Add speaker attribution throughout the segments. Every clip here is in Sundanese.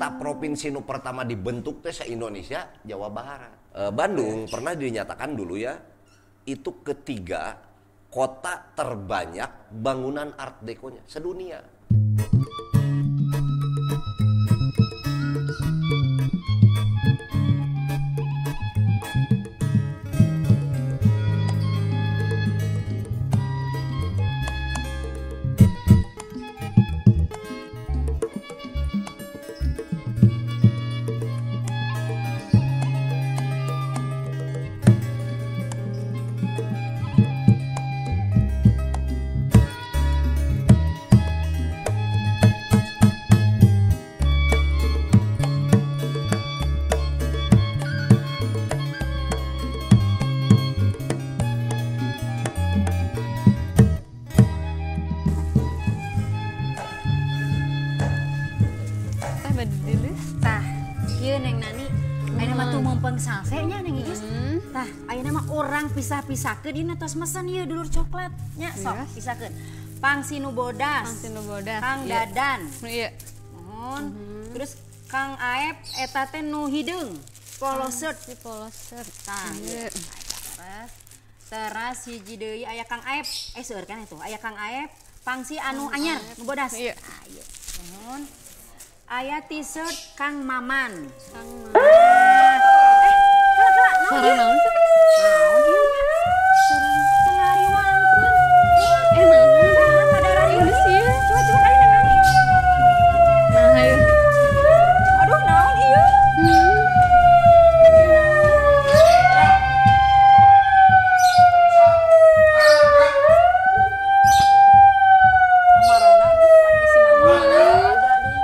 Speaker 1: Provinsi nu pertama dibentuk teh se-Indonesia Jawa Barat. Bandung pernah dinyatakan dulu ya, itu ketiga kota terbanyak bangunan art dekonya sedunia.
Speaker 2: Tah, ieu Neng Nani, ayeuna mah tumempeng salse nya Neng Iis. Tah, ayeuna mah urang pisah-pisahkeun ieu tos mesen ieu dulur coklat nya sok pisahkeun. Pangsi nu bodas.
Speaker 3: Pangsi nu bodas.
Speaker 2: Kang Dadan.
Speaker 3: Iya.
Speaker 2: Mohon. Terus Kang Aep eta teh nu hideung. Poloset.
Speaker 3: Si poloset.
Speaker 2: Tah, ieu. Teras hiji deui aya Kang Aep. Seueur kan itu. Aya Kang Aep, pangsi anu anyar nu bodas.
Speaker 3: Iya.
Speaker 2: Tah, ieu. Mohon. Aya t-shirt Kang Maman.
Speaker 3: Kang Maman.
Speaker 2: Kela,
Speaker 3: naon
Speaker 2: naon
Speaker 3: sih?
Speaker 2: Naon ieu nya? Teu ngariwangkeun.
Speaker 3: Naon?
Speaker 2: Padahal
Speaker 3: sih.
Speaker 2: Coba coba kali Neng Nani.
Speaker 3: Nah, ayo.
Speaker 2: Aduh, naon ieu? Kamarana aduh si Maman. Ada deui.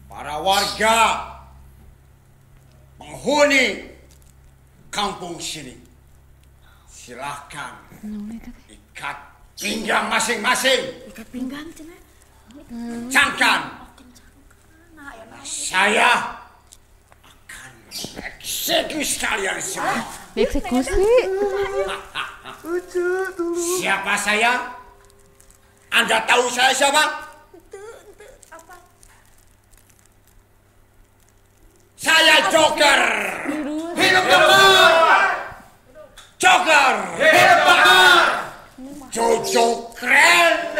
Speaker 4: Para warga penghuni kampung sini, silahkan ikat pinggang masing-masing.
Speaker 2: Ikat pinggang cenah.
Speaker 4: Kencangkan. Saya akan mengeksekusi kalian semua.
Speaker 3: Eksekusi?
Speaker 4: Siapa saya? Anda tahu saya siapa? Saya Joker. Hidup Joker. Joker. Hidup Joker. Jojo keren.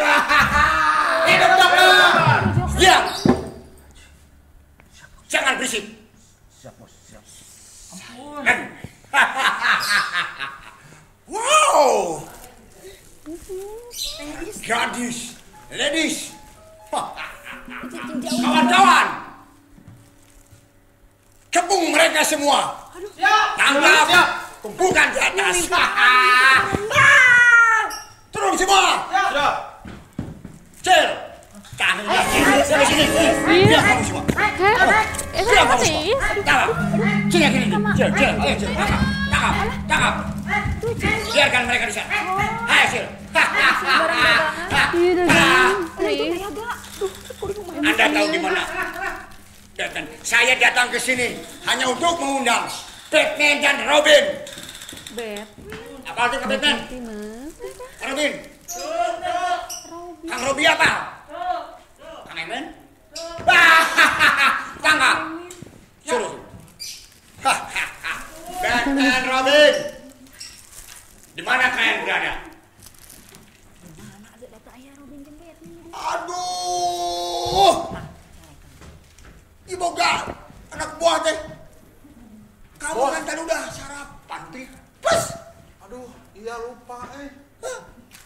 Speaker 4: Hidup Joker. Ya. Jangan berisik.
Speaker 5: Siap, bos. Siap.
Speaker 4: Wow. Gadis, ladies, kawan-kawan, kepung mereka semua. Tangkap, kumpulkan di atas. Turun semua. Cil, tahan sini, sini. Biar kamu semua. Biar kamu semua. Tangkap, sini, sini, Cil, Cil, Cil, tangkap, tangkap. Biarkan mereka di sana. Hai, Cil. Anda tahu di mana? Dan saya datang ke sini hanya untuk mengundang Batman dan Robin.
Speaker 3: Batman.
Speaker 4: Apa itu Batman? Robin. Kang Robi apa? Kang Emen? Tangkap. Suruh. Batman, Robin. Di mana kalian berada? Aduh. Iboga, anak buah teh. Kamu kan tadi udah sarapan, tipes.
Speaker 5: Aduh, iya lupa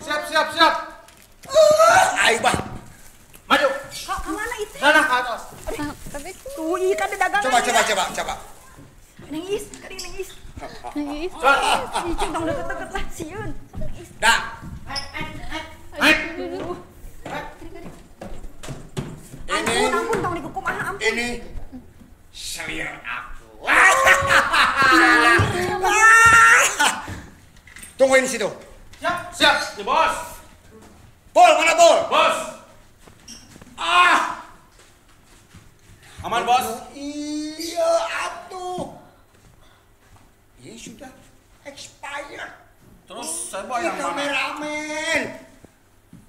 Speaker 5: Siap, siap, siap.
Speaker 4: Ayo, bah.
Speaker 5: Maju.
Speaker 2: Kok ke mana itu?
Speaker 5: Sana ke atas.
Speaker 3: Tapi
Speaker 2: tuh iya kan dagangan.
Speaker 4: Coba, coba, coba, coba.
Speaker 2: Neng Is, kali Neng Is.
Speaker 3: Neng Is.
Speaker 2: Ih, tong deket-deket lah, sieun.
Speaker 4: Dah.
Speaker 2: Ampun, ampun, tong dikukumaha, ampun.
Speaker 4: Ini selir aku. Tungguin situ.
Speaker 5: Siap, siap, ya bos.
Speaker 4: Bol, mana bol?
Speaker 5: Bos.
Speaker 4: Ah.
Speaker 5: Aman bos.
Speaker 4: Iya, atuh. Ini sudah expired.
Speaker 5: Terus saya bawa yang mana?
Speaker 4: Kameramen.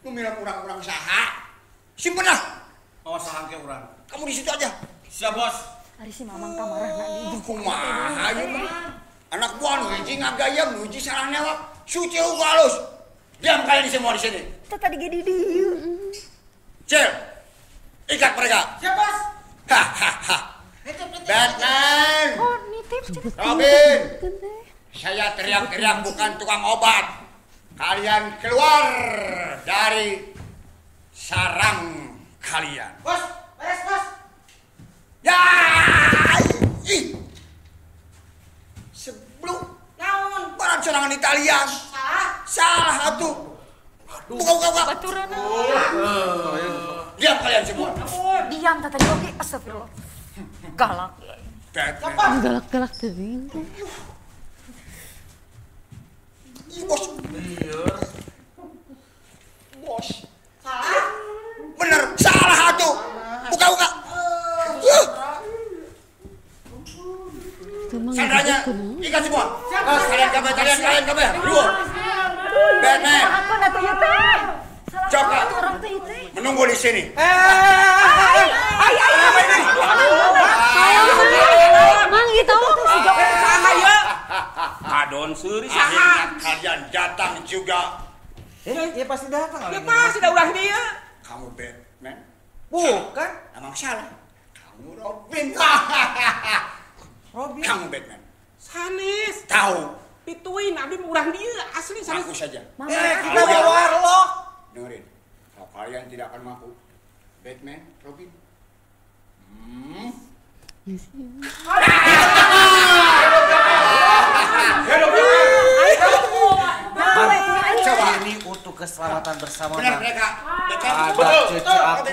Speaker 4: Lu bilang kurang-kurang saha. Simpen lah.
Speaker 5: Oh, saha ke urang.
Speaker 4: Kamu di situ aja.
Speaker 5: Siap, bos.
Speaker 2: Ari si Mamang kamarana di
Speaker 4: kumaha ieu mah. Anak buah nu hiji ngagayam, nu hiji sarang newak. Suci uga halus. Diam kalian semua di sini.
Speaker 2: Teu tadi ge di dieu.
Speaker 4: Cil. Ikat mereka.
Speaker 5: Siap, bos.
Speaker 4: Hahaha. Batman.
Speaker 3: Oh, nitip cenah.
Speaker 4: Robin. Saya teriak-teriak bukan tukang obat. Kalian keluar dari sarang kalian.
Speaker 5: Bos, beres, bos.
Speaker 4: Ya! Ih. Sebelum
Speaker 5: naon?
Speaker 4: Barang serangan Italian.
Speaker 5: Salah.
Speaker 4: Salah atuh. Buka, buka, buka.
Speaker 3: Baturan.
Speaker 4: Diam kalian semua.
Speaker 2: Diam tadi oke, astagfirullah. Galak.
Speaker 4: Batman.
Speaker 3: Galak-galak teuing teh.
Speaker 4: Bos. Bos.
Speaker 5: Salah.
Speaker 4: Bener, salah atuh. Buka, buka. Sandranya, ikat semua. Kalian kabeh, kalian, kalian kabeh. Dua. Batman. Coklat. Menunggu di sini.
Speaker 3: Mang itu
Speaker 2: si Joker
Speaker 5: saha ya? Kadon seuri saha.
Speaker 4: Kalian datang juga.
Speaker 6: Ya pasti datang.
Speaker 5: Ya pasti dah ulah dia.
Speaker 4: Kamu Batman?
Speaker 6: Bukan.
Speaker 4: Emang salah. Kamu Robin.
Speaker 6: Robin.
Speaker 4: Kamu Batman.
Speaker 5: Sanes.
Speaker 4: Tahu.
Speaker 5: Pituin abdi urang dia asli sanes.
Speaker 4: Aku saja.
Speaker 6: Kita bawa warlock.
Speaker 4: Dengerin. Kalau kalian tidak akan mampu. Batman, Robin.
Speaker 6: Coba ini untuk keselamatan bersama.
Speaker 4: Benar mereka.
Speaker 6: Ada cece aku,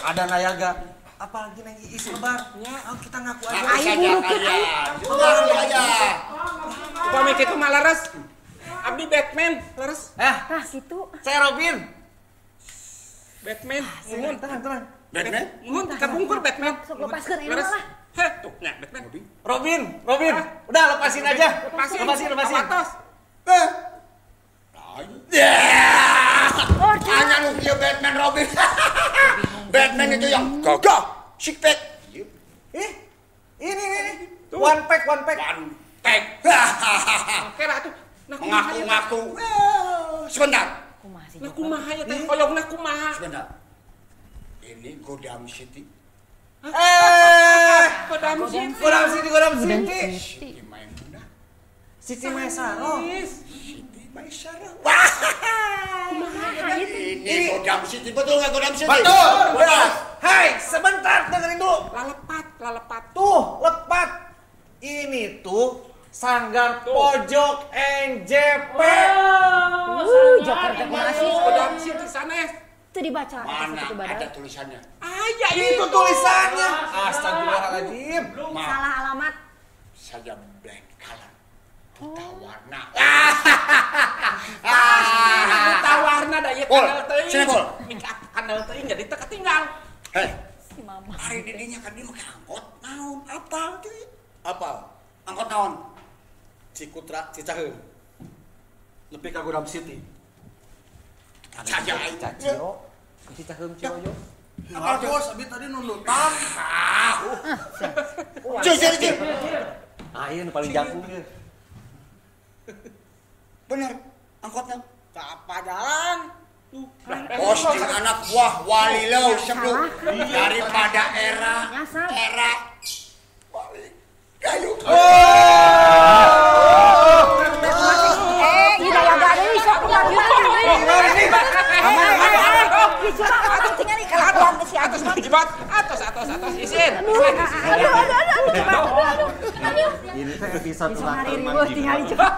Speaker 6: ada Nayaga. Apalagi Neng Iis lebar. Ya, kita ngaku aja.
Speaker 4: Ayo burukin ayo. Aja.
Speaker 5: Upami kitu mah leres. Abdi Batman, leres.
Speaker 2: Tah kitu.
Speaker 6: Saya Robin.
Speaker 5: Batman, muhun.
Speaker 6: Tenang, tenang.
Speaker 4: Batman?
Speaker 5: Muhun, kapungkur Batman.
Speaker 2: Sok lepaskeun ayeuna lah.
Speaker 5: Heh, tuh nya Batman.
Speaker 6: Robin, Robin. Udah lepasin aja.
Speaker 5: Lepasin,
Speaker 6: lepasin, lepasin.
Speaker 5: Atos.
Speaker 4: Hanya lu kieu Batman Robin. Batman itu yang gagah, six pack.
Speaker 6: Ini. One pack, one pack.
Speaker 4: One pack.
Speaker 5: Oke lah tuh.
Speaker 4: Mengaku-ngaku. Sebentar.
Speaker 5: Nah kumaha ya teh, koyongna kumaha.
Speaker 4: Sebentar. Ini Gotham City.
Speaker 5: Gotham City.
Speaker 6: Gotham City, Gotham City.
Speaker 4: Siti Maimunah.
Speaker 6: Siti Maisaro.
Speaker 4: Siti Maisaro. Wah. Ini Gotham City, betul nggak Gotham City?
Speaker 6: Betul. Hai, sebentar dengerin dulu.
Speaker 5: Lalepat, lalepat.
Speaker 6: Tuh, lepat. Ini tuh Sanggar Pojok NJP.
Speaker 2: Joker teh kumaha sih?
Speaker 5: Gotham City sanes.
Speaker 2: Itu dibaca.
Speaker 4: Mana ada tulisannya?
Speaker 5: Aya
Speaker 6: itu tulisannya. Astagfirullahaladzim.
Speaker 2: Salah alamat.
Speaker 4: Saja blank color. Buta warna.
Speaker 5: Buta warna da ieu kanal teuing.
Speaker 4: Sini, Bol.
Speaker 5: Kanal teuing jadi teu ketinggal.
Speaker 4: Hei.
Speaker 2: Si Mama.
Speaker 4: Hari didinya kan dia make angkot naon? Apal teuing.
Speaker 7: Apal.
Speaker 4: Angkot naon?
Speaker 7: Cikutra Cicaheum. Lebih ka Gotham City.
Speaker 4: Saja aing.
Speaker 6: Caciro. Cicaheum Ciroyo.
Speaker 7: Apa bos, abi tadi nundutan.
Speaker 4: Cil, cil, cil.
Speaker 6: Ah, iya nu paling jangkung ieu.
Speaker 4: Bener, angkotnya.
Speaker 5: Tak apa jalan.
Speaker 4: Bos jeung anak buah wali lo sebelum daripada era wali kayu.
Speaker 2: Ini Nayaga deui sok ulah.
Speaker 5: Atos jibat, atos atos atos isin.
Speaker 2: Aduh aduh aduh aduh.
Speaker 6: Ini teh episode ulang tahun Mang
Speaker 2: Jibat.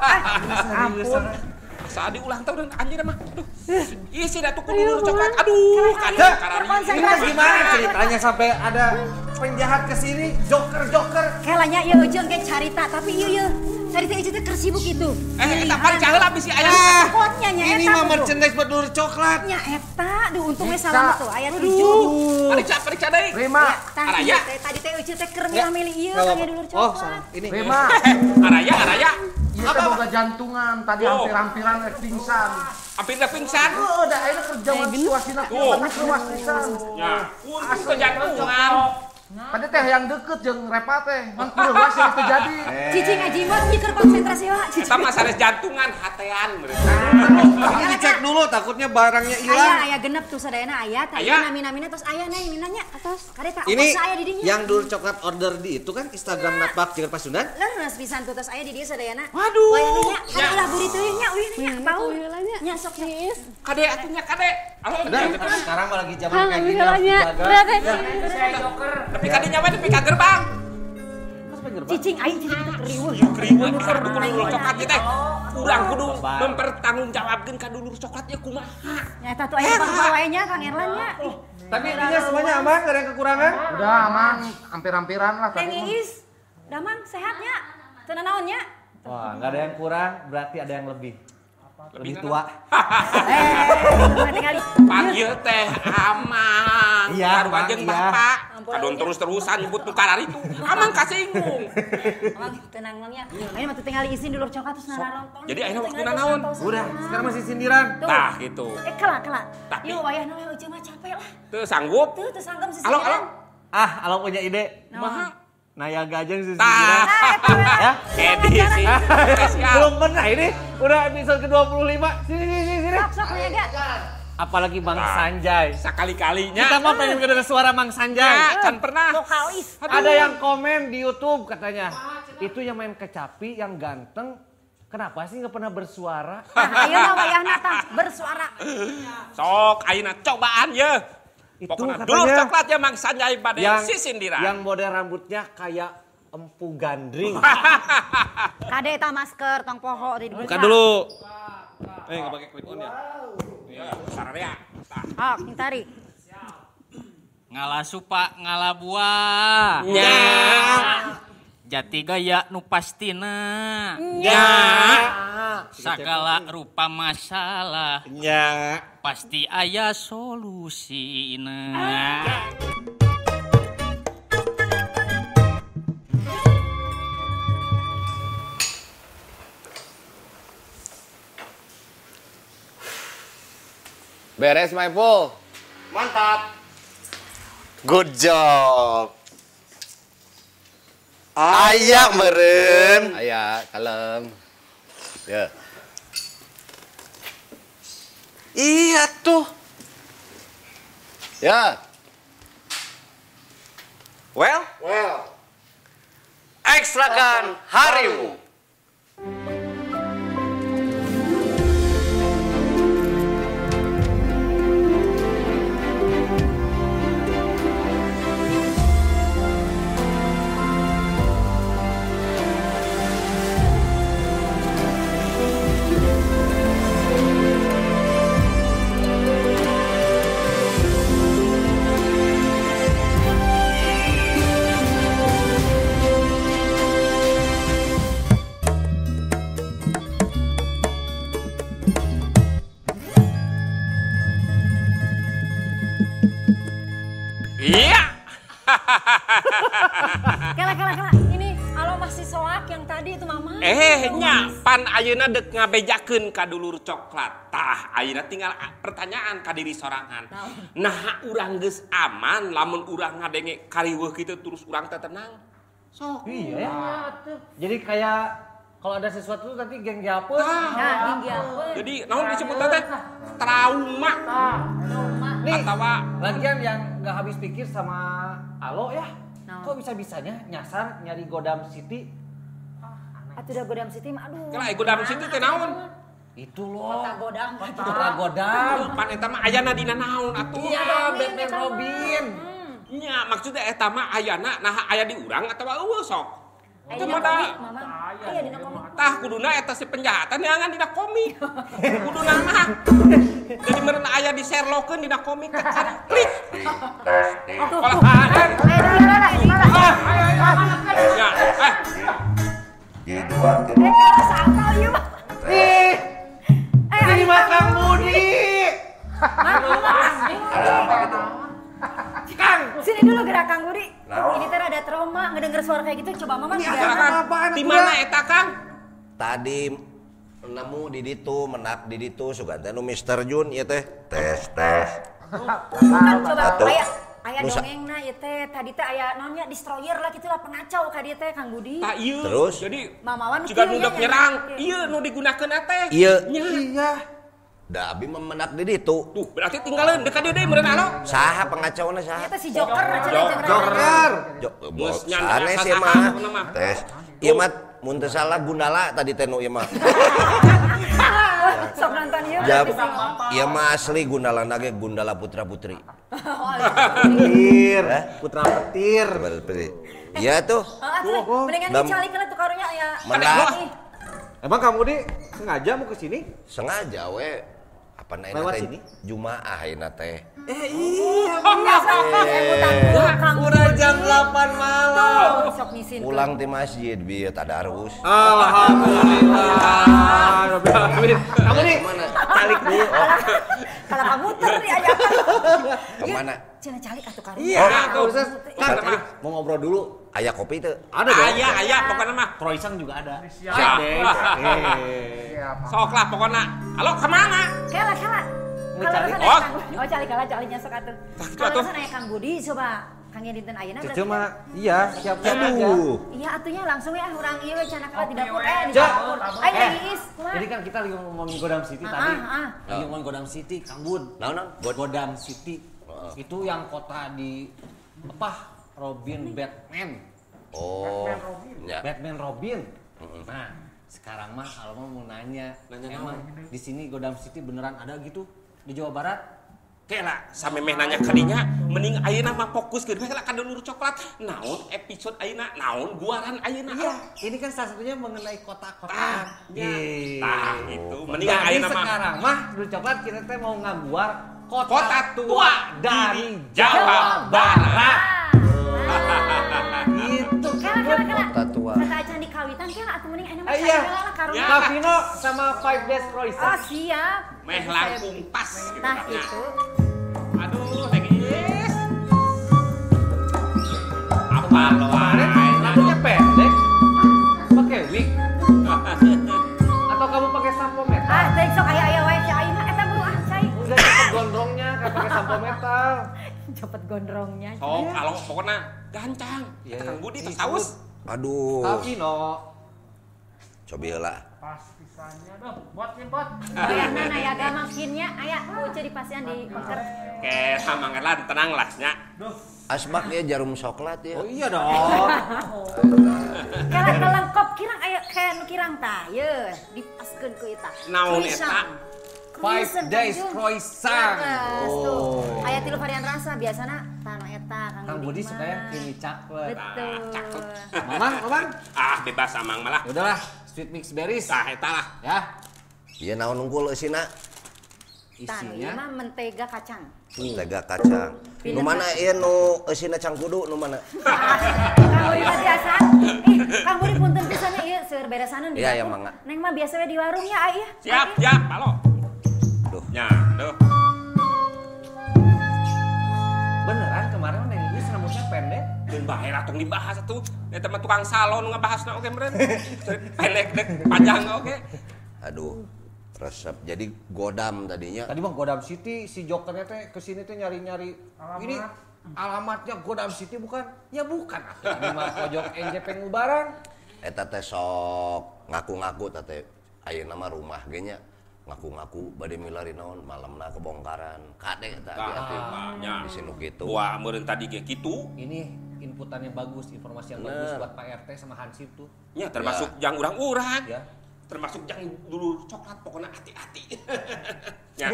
Speaker 2: Ampun.
Speaker 5: Saat diulang tahun anjir mah. Aduh. Isin atuh kudu coklat. Aduh,
Speaker 6: Ini gimana ceritanya sampai ada Penjahat kesini, joker-joker.
Speaker 2: Kelanya ieu ujung ge carita, tapi ieu carita ieu teh keur sibuk itu.
Speaker 5: Eta pan caheula bisi aya
Speaker 2: spotnya nya eta.
Speaker 6: Ini mah merchandise buat dulur coklat.
Speaker 2: Nya eta, duh untung we salamet tuh aya 7.
Speaker 5: Pariksa deui.
Speaker 6: Rima.
Speaker 5: Araya.
Speaker 2: Tadi teh ujung teh keur milih-milih ieu kangge dulur coklat.
Speaker 6: Oh, salah. Ini.
Speaker 8: Rima.
Speaker 5: Araya.
Speaker 8: Ieu teh boga jantungan, tadi hampir-hampiran rek pingsan.
Speaker 5: Hampir rek pingsan?
Speaker 8: Heeh, da ayeuna keur jaman situasina luas pisan.
Speaker 5: Ya, untung ke jantungan.
Speaker 8: Tadi teh yang deket jeung Repa teh, ngan kudu luas yang terjadi.
Speaker 2: Cicing ngajimat ieu keur konsentrasi heula.
Speaker 5: Eta mah sanes jantungan, hatean mereka.
Speaker 6: Ini dicek dulu takutnya barangnya hilang.
Speaker 2: Aya genep tuh sadayana aya, tadi nami-namina terus aya neng minanya atos. Kade tak
Speaker 6: ini
Speaker 2: aya di dinya.
Speaker 6: Yang dulur coklat order di itu kan Instagram napak jeung Pasundan.
Speaker 2: Leres pisan tuh terus aya di dieu sadayana.
Speaker 6: Waduh.
Speaker 2: Wayahna nya kada ulah buri teuing nya uih nya paur. Nya sok
Speaker 5: Kade atuh nya kade.
Speaker 6: Sekarang mah lagi zaman kayak gini harus dijaga.
Speaker 5: Saya joker. Tapi kade nyawa nepi ka gerbang.
Speaker 2: Cicing aing cicing teh kriweuh.
Speaker 5: Kriweuh keur dulur coklat ieu teh. Urang kudu mempertanggungjawabkeun ka dulur coklat ieu kumaha.
Speaker 2: Nya eta tuh aya wae nya Kang Erlan nya.
Speaker 6: Tapi intinya semuanya aman, enggak ada yang kekurangan?
Speaker 8: Udah aman, hampir-hampiran lah tadi.
Speaker 2: Neng Iis, damang sehat nya? Teu nanaon nya?
Speaker 6: Wah, enggak ada yang kurang, berarti ada yang lebih. Lebih tua.
Speaker 5: Panggil teh amang.
Speaker 6: Iya,
Speaker 5: jeung bapak. Kadon terus-terusan nyebut nu kararitu. Amang kasinggung.
Speaker 2: Amang tenang nya. Ayeuna mah teu tingali izin dulur coklat terus nararonton.
Speaker 5: Jadi ayeuna waktuna naon?
Speaker 6: Udah, sekarang masih sindiran.
Speaker 5: Tah gitu.
Speaker 2: Kela. Yuk wayahna we ujung mah capek lah.
Speaker 5: Teu sanggup.
Speaker 2: Teu sanggup sisindiran.
Speaker 5: Alo.
Speaker 6: Ah, alo punya ide.
Speaker 5: Kumaha?
Speaker 6: Nayaga aja yang sisindiran.
Speaker 5: Ya, edisi spesial.
Speaker 6: Belum pernah ini, udah episode ke-25. Sini.
Speaker 2: Sok Nayaga.
Speaker 6: Apalagi Bang Sanjay.
Speaker 5: Sekali-kalinya.
Speaker 6: Kita mah pengen dengar suara Bang Sanjay.
Speaker 5: Ya, kan pernah.
Speaker 2: Vokalis.
Speaker 6: Ada yang komen di YouTube katanya, itu yang main kecapi, yang ganteng, kenapa sih nggak pernah bersuara?
Speaker 2: Nah, ayeuna wayahna tah bersuara.
Speaker 5: Sok, ayeuna cobaan ye.
Speaker 6: Itu
Speaker 5: pokoknya
Speaker 6: katanya
Speaker 5: dulur coklat ya Mang Sanjay bade sisindiran.
Speaker 6: Yang model rambutnya kayak empu gandring.
Speaker 2: Kade eta masker tong poho di dibuka.
Speaker 6: Buka dulu. Enggak pakai clip on ya.
Speaker 5: Iya, sararea.
Speaker 2: Oh, tarik.
Speaker 9: Ngala supa ngala buah.
Speaker 5: Nya.
Speaker 9: Jati gaya nu pastina.
Speaker 5: Nya.
Speaker 9: Sagala rupa masalah.
Speaker 5: Nya.
Speaker 9: Pasti aya solusina.
Speaker 1: Beres, Maipul.
Speaker 4: Mantap.
Speaker 1: Good job. Aya meren. Aya, kalem. Ya. Iya tuh. Ya. Well?
Speaker 4: Well.
Speaker 1: Ekstrakan harimu.
Speaker 5: Iya.
Speaker 2: Kela. Ini alo masih soak yang tadi itu mama.
Speaker 5: Nya pan ayeuna deuk ngabejakeun ka dulur coklat. Tah, ayeuna tinggal pertanyaan ka diri sorangan. Nah, urang geus aman lamun urang ngadenge kariweuh kitu terus urang teh tenang. Sok.
Speaker 6: Iya ya. Jadi kayak kalau ada sesuatu nanti geng japeun.
Speaker 2: Nah, geng japeun.
Speaker 5: Jadi naon disebut teh trauma.
Speaker 2: Trauma.
Speaker 6: Nih,
Speaker 5: atawa
Speaker 6: lagian yang nggak habis pikir sama Alo ya.
Speaker 2: No.
Speaker 6: Kok bisa-bisanya nyasar nyari Godam City?
Speaker 2: Atuh udah Godam City mah aduh.
Speaker 5: Kela Godam City teh naon?
Speaker 6: Itu loh.
Speaker 2: Kota Godam.
Speaker 6: Kota Godam.
Speaker 5: Pan eta mah ayana dina naon atuh.
Speaker 6: Iya, Batman Robin.
Speaker 5: Nya maksudnya eta mah ayana nah aya di urang atawa eueuh sok. Itu
Speaker 2: Aya
Speaker 5: mah
Speaker 2: komik, Mama. Aya dina komik.
Speaker 5: Tah kuduna eta si penjahatan neangan dina komik. Kuduna mah. Jadi meureun aya di Sherlockeun dina komik teh klik. Oh,
Speaker 2: Sini dulu gerak Kang Budi. Ini teh ada trauma ngedenger suara kayak gitu coba Mama.
Speaker 5: Di mana eta Kang?
Speaker 1: Tadi nemu di ditu, menak di ditu sugan teh nu Mister Jun ieu teh. Tes tes.
Speaker 2: Coba aya dongengna ieu teh tadi teh aya naonnya destroyer lah kitu lah pengacau ka dieu teh Kang Budi.
Speaker 5: Tah ieu.
Speaker 1: Terus
Speaker 5: jadi
Speaker 2: Mamawan
Speaker 5: jiga nu dek nyerang, ieu nu digunakeun teh.
Speaker 1: Ieu.
Speaker 5: Iya.
Speaker 1: Da abi mah menak di ditu.
Speaker 5: Tuh, berarti tinggalin dekat dieu deui meureun alo.
Speaker 1: Saha pengacauna saha?
Speaker 2: Eta si Joker cenah
Speaker 1: Joker. Sanes ieu mah. Tes. Ieu mah mun teu salah Gundala tadi teh nu ieu mah.
Speaker 2: Sok nonton ieu.
Speaker 1: Ieu mah asli Gundala ge Gundala putra putri.
Speaker 6: Petir, putra petir.
Speaker 1: Iya tuh.
Speaker 2: Mendingan dicalik lah tuh karunya ya.
Speaker 6: Emang kamu di sengaja mau ke sini?
Speaker 1: Sengaja we. Apa
Speaker 6: lewat sini?
Speaker 1: Jumaah ayeuna teh.
Speaker 6: Iya. Udah jam 8 malam.
Speaker 1: Pulang di masjid bieu tadarus.
Speaker 6: Alhamdulillah. Kamu nih calik dulu.
Speaker 2: Kalau kamu muter nih ayah.
Speaker 1: Kemana?
Speaker 2: Cenah calik atuh karunya.
Speaker 6: Iya, mau ngobrol dulu.
Speaker 1: Aya kopi teu?
Speaker 6: Ada dong.
Speaker 5: Aya pokoknya mah.
Speaker 6: Croissant juga ada.
Speaker 5: Siap deh. Sok lah pokoknya. Halo kemana?
Speaker 2: Kela kela.
Speaker 5: Oh,
Speaker 2: oh calik kala caliknya sok atuh. Kalau aya Kang Budi coba Kang dinten ayeuna berarti.
Speaker 6: Cuma iya siap-siap aja.
Speaker 2: Iya atunya langsung ya urang ieu we cenah kala di dapur di dapur. Ayo lagi is.
Speaker 6: Jadi kan kita lagi ngomongin Godam City tadi. Lagi ngomongin Godam City, Kang Bud.
Speaker 1: Naon?
Speaker 6: Godam City. Itu yang kota di apa? Robin Batman.
Speaker 1: Oh.
Speaker 6: Batman Robin. Ya. Batman Robin. Nah, sekarang mah kalau mau nanya emang di sini Godam City beneran ada gitu di Jawa Barat?
Speaker 5: Kela, samemeh nanya kadinya, mending ayeuna mah fokus ke kela ka dulur coklat. Naon episode ayeuna, naon guaran ayeuna.
Speaker 6: Iya, ini kan salah satunya mengenai kota-kota.
Speaker 5: Tah, gitu. Mending ayeuna mah.
Speaker 6: Sekarang mah dulur coklat kita teh mau ngaguar kota tua dari
Speaker 5: Jawa Barat.
Speaker 6: Gitu.
Speaker 2: Kela.
Speaker 1: Kota tua.
Speaker 2: Kata acan di kawitan kela atuh mending ayeuna mah cari karunya.
Speaker 6: Kavino sama 5 Days Croissant.
Speaker 2: Oh, siap.
Speaker 5: Meh langkung pas gitu.
Speaker 2: Nah, itu.
Speaker 5: Aduh, Teh. Apa lo
Speaker 6: kemarin rambutnya pendek? Pakai wig? Atau kamu pakai sampo metal?
Speaker 2: Ah, teh sok aya-aya wae si aing mah eta buru ah cai.
Speaker 6: Udah cepet gondrongnya kayak pakai sampo metal.
Speaker 2: Cepet gondrongnya.
Speaker 5: Sok kalau pokoknya gancang. Eta Kang Budi tos haus.
Speaker 1: Aduh.
Speaker 6: Kavino.
Speaker 1: Cobi heula.
Speaker 8: Pas pisannya dong, buat nih buat.
Speaker 2: Bayangna nayaga makinnya aya ku di pasian di pengker.
Speaker 5: Oke, sama ngelan tenang lah nya.
Speaker 1: Asbak ya jarum coklat ya.
Speaker 6: Oh iya dong.
Speaker 2: Kala kelengkop kirang aya kayak nu kirang tah ye dipaskeun ku eta.
Speaker 5: Naon eta?
Speaker 6: 5 Days Croissant.
Speaker 2: Oh. Aya 3 varian rasa biasana tah eta
Speaker 6: Kang Budi suka yang creamy coklat.
Speaker 2: Betul.
Speaker 5: Cakep.
Speaker 6: Mamang, mamang.
Speaker 5: Ah, bebas amang malah.
Speaker 6: Udahlah, sweet mix berries.
Speaker 5: Tah eta lah.
Speaker 6: Ya.
Speaker 1: Ieu naon unggul eusina?
Speaker 6: Isinya
Speaker 2: mah mentega kacang.
Speaker 1: Mentega kacang. Nu mana ieu nu eusina cangkudu nu mana?
Speaker 2: Kang Budi mah biasa. Kang Budi punten pisannya ieu seueur beresaneun di
Speaker 1: Iya, ya
Speaker 2: dapur.
Speaker 1: mangga.
Speaker 2: Neng mah biasa we di warung ya ai ya.
Speaker 5: Siap, siap, halo.
Speaker 1: Duh.
Speaker 5: Ya, duh.
Speaker 6: Beneran kemarin Neng Iis rambutnya pendek?
Speaker 5: Dan bae lah tong dibahas atuh. Eta mah tukang salon ngabahasna oge meureun. Pendek dek panjang oge.
Speaker 1: Aduh, resep. Jadi Godam tadinya.
Speaker 6: Tadi mah Godam City si Jokernya teh kesini teh nyari-nyari. Ini alamatnya Godam City bukan? Ya bukan atuh. Ini mah pojok NJP Ngubarang.
Speaker 1: Eta teh sok ngaku-ngaku teh teh ayeuna mah rumah ge nya. Ngaku-ngaku bade milari naon malamna kebongkaran. Kade eta hati-hati.
Speaker 5: Nya.
Speaker 1: Di sinu kitu.
Speaker 5: Wah, meureun tadi ge kitu.
Speaker 6: Ini inputannya bagus, informasi yang bagus buat Pak RT sama Hansip tuh.
Speaker 5: Nya termasuk jang urang-urang.
Speaker 6: Ya.
Speaker 5: Termasuk jang dulu coklat pokoknya hati-hati. Ya.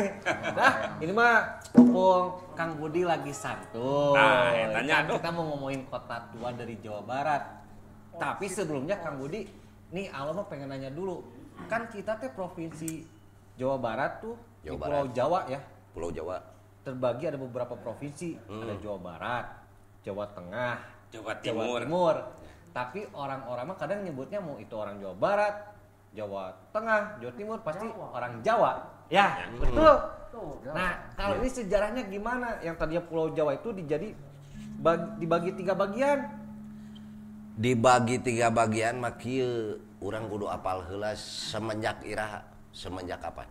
Speaker 6: Nah, ini mah mumpung Kang Budi lagi santuy.
Speaker 5: Nah, tanya
Speaker 6: kan kita mau ngomongin kota tua dari Jawa Barat. Tapi sebelumnya Kang Budi, nih Allah mah pengen nanya dulu. Kan kita teh provinsi Jawa Barat tuh
Speaker 1: Jawa
Speaker 6: di Pulau
Speaker 1: Barat.
Speaker 6: Jawa ya.
Speaker 1: Pulau Jawa.
Speaker 6: Terbagi ada beberapa provinsi, ada Jawa Barat, Jawa Tengah,
Speaker 5: Jawa Timur.
Speaker 6: Jawa Timur. Tapi orang-orang mah kadang nyebutnya mau itu orang Jawa Barat, Jawa Tengah, Jawa Timur pasti Jawa. Orang Jawa. Ya, betul. Nah, kalau ini sejarahnya gimana? Yang tadinya Pulau Jawa itu dijadi dibagi 3 bagian?
Speaker 1: Dibagi 3 bagian mah kieu, urang kudu apal heula semenjak iraha, semenjak kapan?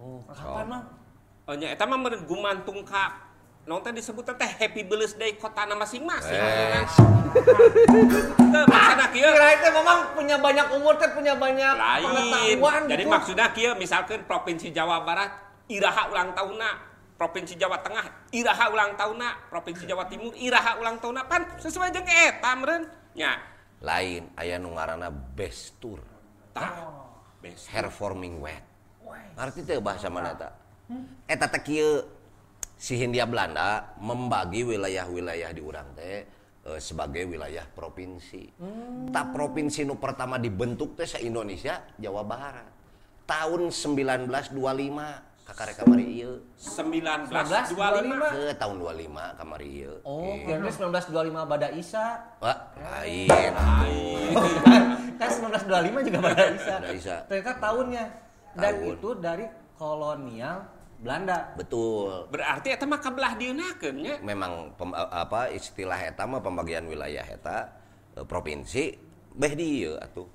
Speaker 6: Oh, kapan mah?
Speaker 5: Oh nya eta mah meureun gumantung ka naon teh disebutna teh Happy Birthday kotana masing-masing. Teu maksudna kieu.
Speaker 6: Kirain teh memang punya banyak umur teh punya banyak pengetahuan.
Speaker 5: Jadi
Speaker 6: gitu.
Speaker 5: Maksudna kieu misalkan Provinsi Jawa Barat iraha ulang tahunna, Provinsi Jawa Tengah iraha ulang tahunna, Provinsi Jawa Timur iraha ulang tahunna, pan sesuai jeung eta meureun nya.
Speaker 1: Lain aya nu ngaranna Bestur.
Speaker 5: Tah, Bestur.
Speaker 1: Hervorming wet. Ngarti teh bahasa mana eta? Eta teh kieu, si Hindia Belanda membagi wilayah-wilayah di urang teh sebagai wilayah provinsi. Tak provinsi nu pertama dibentuk teh se-Indonesia Jawa Barat. Tahun 1925 kakarek kamari ieu.
Speaker 5: 1925
Speaker 1: ke tahun 25 kamari ieu.
Speaker 6: Oh, kira 1925 Bada Isa.
Speaker 1: Wah, lain.
Speaker 6: Kan 1925 juga Bada Isa.
Speaker 1: Bada Isa.
Speaker 6: Ternyata tahunnya. Dan
Speaker 1: tahun.
Speaker 6: Itu dari kolonial Belanda.
Speaker 1: Betul.
Speaker 5: Berarti eta mah kabelah dieunakeun nya.
Speaker 1: Memang istilah eta mah pembagian wilayah eta provinsi beh di ieu atuh.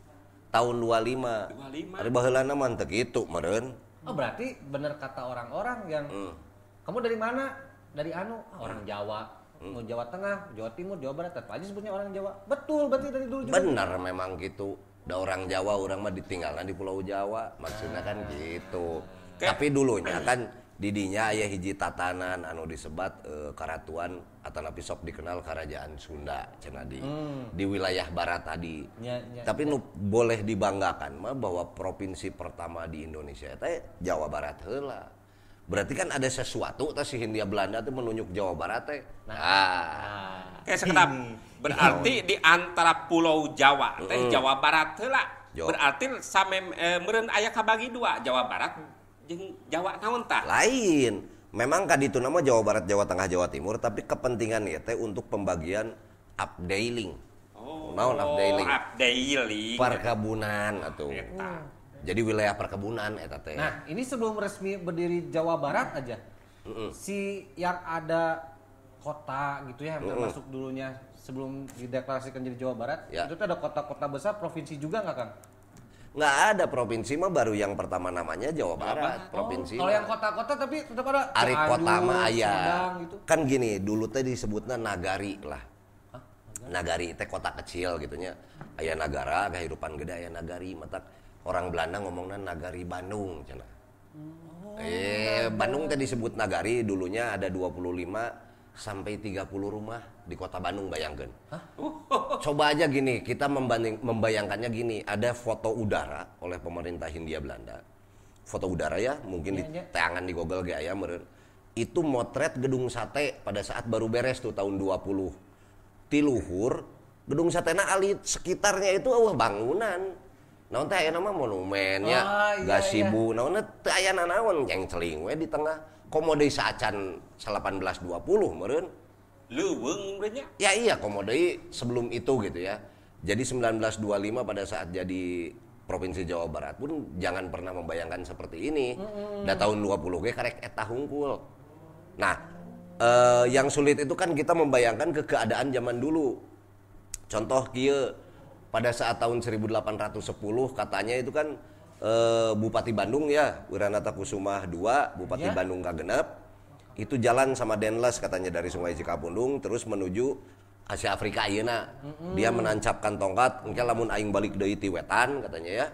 Speaker 1: Tahun 25. Ari baheulana mah teu kitu meureun.
Speaker 6: Oh, berarti bener kata orang-orang yang kamu dari mana? Dari anu, orang Jawa. Mau Jawa Tengah, Jawa Timur, Jawa Barat, tetap aja sebutnya orang Jawa. Betul, berarti dari dulu juga.
Speaker 1: Bener memang gitu. Da orang Jawa, orang mah ditinggalkan di Pulau Jawa, maksudnya kan gitu. Tapi dulunya kan didinya aya hiji tatanan anu disebat karatuan atanapi sok dikenal kerajaan Sunda cenah di wilayah barat tadi.
Speaker 6: Ya, ya,
Speaker 1: tapi
Speaker 6: ya.
Speaker 1: Nu boleh dibanggakan mah bahwa provinsi pertama di Indonesia teh Jawa Barat heula. Berarti kan ada sesuatu teh si Hindia Belanda teh menunjuk Jawa Barat teh. Nah.
Speaker 5: Kayak sekedap. Berarti di antara Pulau Jawa teh Jawa Barat heula. Berarti same meureun aya kabagi dua, Jawa Barat jeung Jawa naon tah?
Speaker 1: Lain. Memang kaditu nama Jawa Barat, Jawa Tengah, Jawa Timur, tapi kepentingan ieu teh untuk pembagian updaling.
Speaker 5: Oh,
Speaker 1: naon updaling?
Speaker 5: Updaling.
Speaker 1: Perkebunan atuh. Jadi wilayah perkebunan eta teh.
Speaker 6: Nah, ini sebelum resmi berdiri Jawa Barat aja. Si yang ada kota gitu ya yang termasuk dulunya sebelum dideklarasikan jadi Jawa Barat,
Speaker 1: ya.
Speaker 6: Itu tuh ada kota-kota besar provinsi juga nggak, Kang?
Speaker 1: Nggak ada provinsi mah baru yang pertama namanya Jawa Barat, provinsi.
Speaker 6: Oh, kalau yang kota-kota tapi tetap ada
Speaker 1: Ari kota mah aya.
Speaker 6: Gitu.
Speaker 1: Kan gini, dulu teh disebutnya nagari lah.
Speaker 6: Hah?
Speaker 1: Nagari teh kota kecil gitunya. Aya nagara, kehidupan gede aya nagari, matak orang Belanda ngomongna nagari Bandung cenah.
Speaker 6: Oh,
Speaker 1: Bandung teh disebut nagari dulunya ada 25 sampai 30 rumah di kota Bandung, bayangkan.
Speaker 6: Hah?
Speaker 1: Coba aja gini, kita membayangkannya gini, ada foto udara oleh pemerintah Hindia Belanda. Foto udara ya, mungkin di tayangan di Google ge aya meureun. Itu motret gedung sate pada saat baru beres tuh tahun 20. Ti luhur, gedung satena alit sekitarnya itu eueuh bangunan. Naon teh aya nama monumennya, gasibu, naon teh aya nanaon cengceling we di tengah. Komo deui saacan 1820 meureun.
Speaker 5: Leuweung meureun nya.
Speaker 1: Ya iya, komo deui sebelum itu gitu ya. Jadi 1925 pada saat jadi Provinsi Jawa Barat pun jangan pernah membayangkan seperti ini. Da tahun 20 ge karek eta hungkul. Nah, yang sulit itu kan kita membayangkan ke keadaan zaman dulu. Contoh kieu, pada saat tahun 1810 katanya itu kan Bupati Bandung ya, Wiranata Kusumah II, Bupati Bandung kagenep, itu jalan sama Denles katanya dari Sungai Cikapundung terus menuju Asia Afrika ayeuna. Dia menancapkan tongkat, engke lamun aing balik deui ti wetan katanya ya.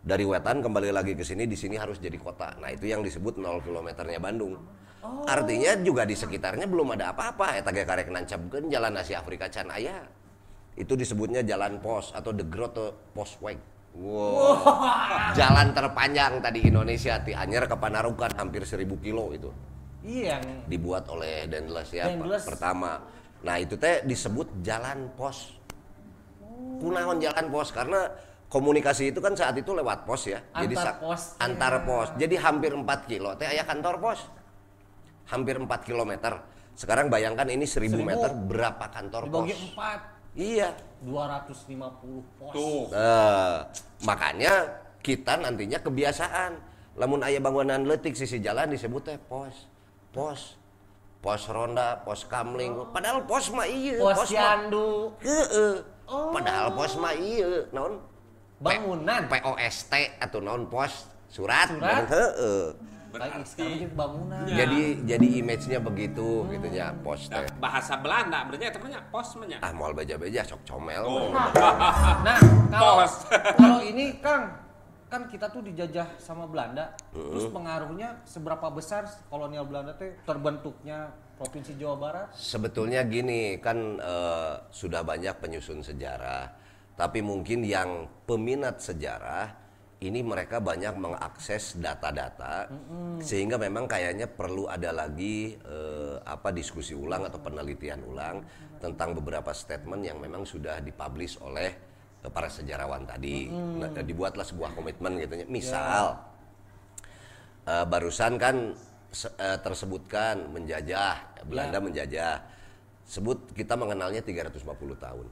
Speaker 1: Dari wetan kembali lagi ke sini, di sini harus jadi kota. Nah, itu yang disebut 0 kilometernya Bandung.
Speaker 6: Oh.
Speaker 1: Artinya juga di sekitarnya belum ada apa-apa, eta ge karek nancapkeun jalan Asia Afrika can aya. Itu disebutnya jalan pos atau the Grote Postweg. Wow. Jalan terpanjang tadi Indonesia ti Anyer ke Panarukan hampir 1000 kilo itu.
Speaker 6: Iya.
Speaker 1: Dibuat oleh Dendles ya pertama. Nah, itu teh disebut jalan pos. Kunaon jalan pos karena komunikasi itu kan saat itu lewat pos ya.
Speaker 6: Antar
Speaker 1: jadi
Speaker 6: pos.
Speaker 1: Antar pos. Jadi hampir 4 kilo teh aya kantor pos. Hampir 4 kilometer. Sekarang bayangkan ini 1000 meter berapa kantor pos?
Speaker 6: Dibagi 4.
Speaker 1: Iya.
Speaker 6: 250 pos.
Speaker 5: Tuh.
Speaker 1: Nah, makanya kita nantinya kebiasaan. Lamun aya bangunan leutik sisi jalan disebut teh pos. Pos. Pos ronda, pos kamling. Padahal pos mah ieu,
Speaker 6: pos Posyandu.
Speaker 1: Heeh. Oh. Padahal pos mah ieu, naon?
Speaker 6: Bangunan.
Speaker 1: POST atau naon pos surat. Heeh.
Speaker 6: Berarti bangunan.
Speaker 1: Ya. Jadi image-nya begitu gitu nya pos teh.
Speaker 5: Nah, bahasa Belanda berarti eta mah pos mah nya.
Speaker 1: Ah moal beja-beja sok comel.
Speaker 5: Oh.
Speaker 6: Nah, kalau ini Kang, kan kita tuh dijajah sama Belanda. Terus pengaruhnya seberapa besar kolonial Belanda teh terbentuknya Provinsi Jawa Barat?
Speaker 1: Sebetulnya gini, kan sudah banyak penyusun sejarah, tapi mungkin yang peminat sejarah ini mereka banyak mengakses data-data, sehingga memang kayaknya perlu ada lagi diskusi ulang atau penelitian ulang tentang beberapa statement yang memang sudah dipublish oleh para sejarawan tadi. Nah, dibuatlah sebuah komitmen gitu. Misal, barusan kan tersebutkan menjajah, Belanda menjajah. Sebut kita mengenalnya 350 tahun.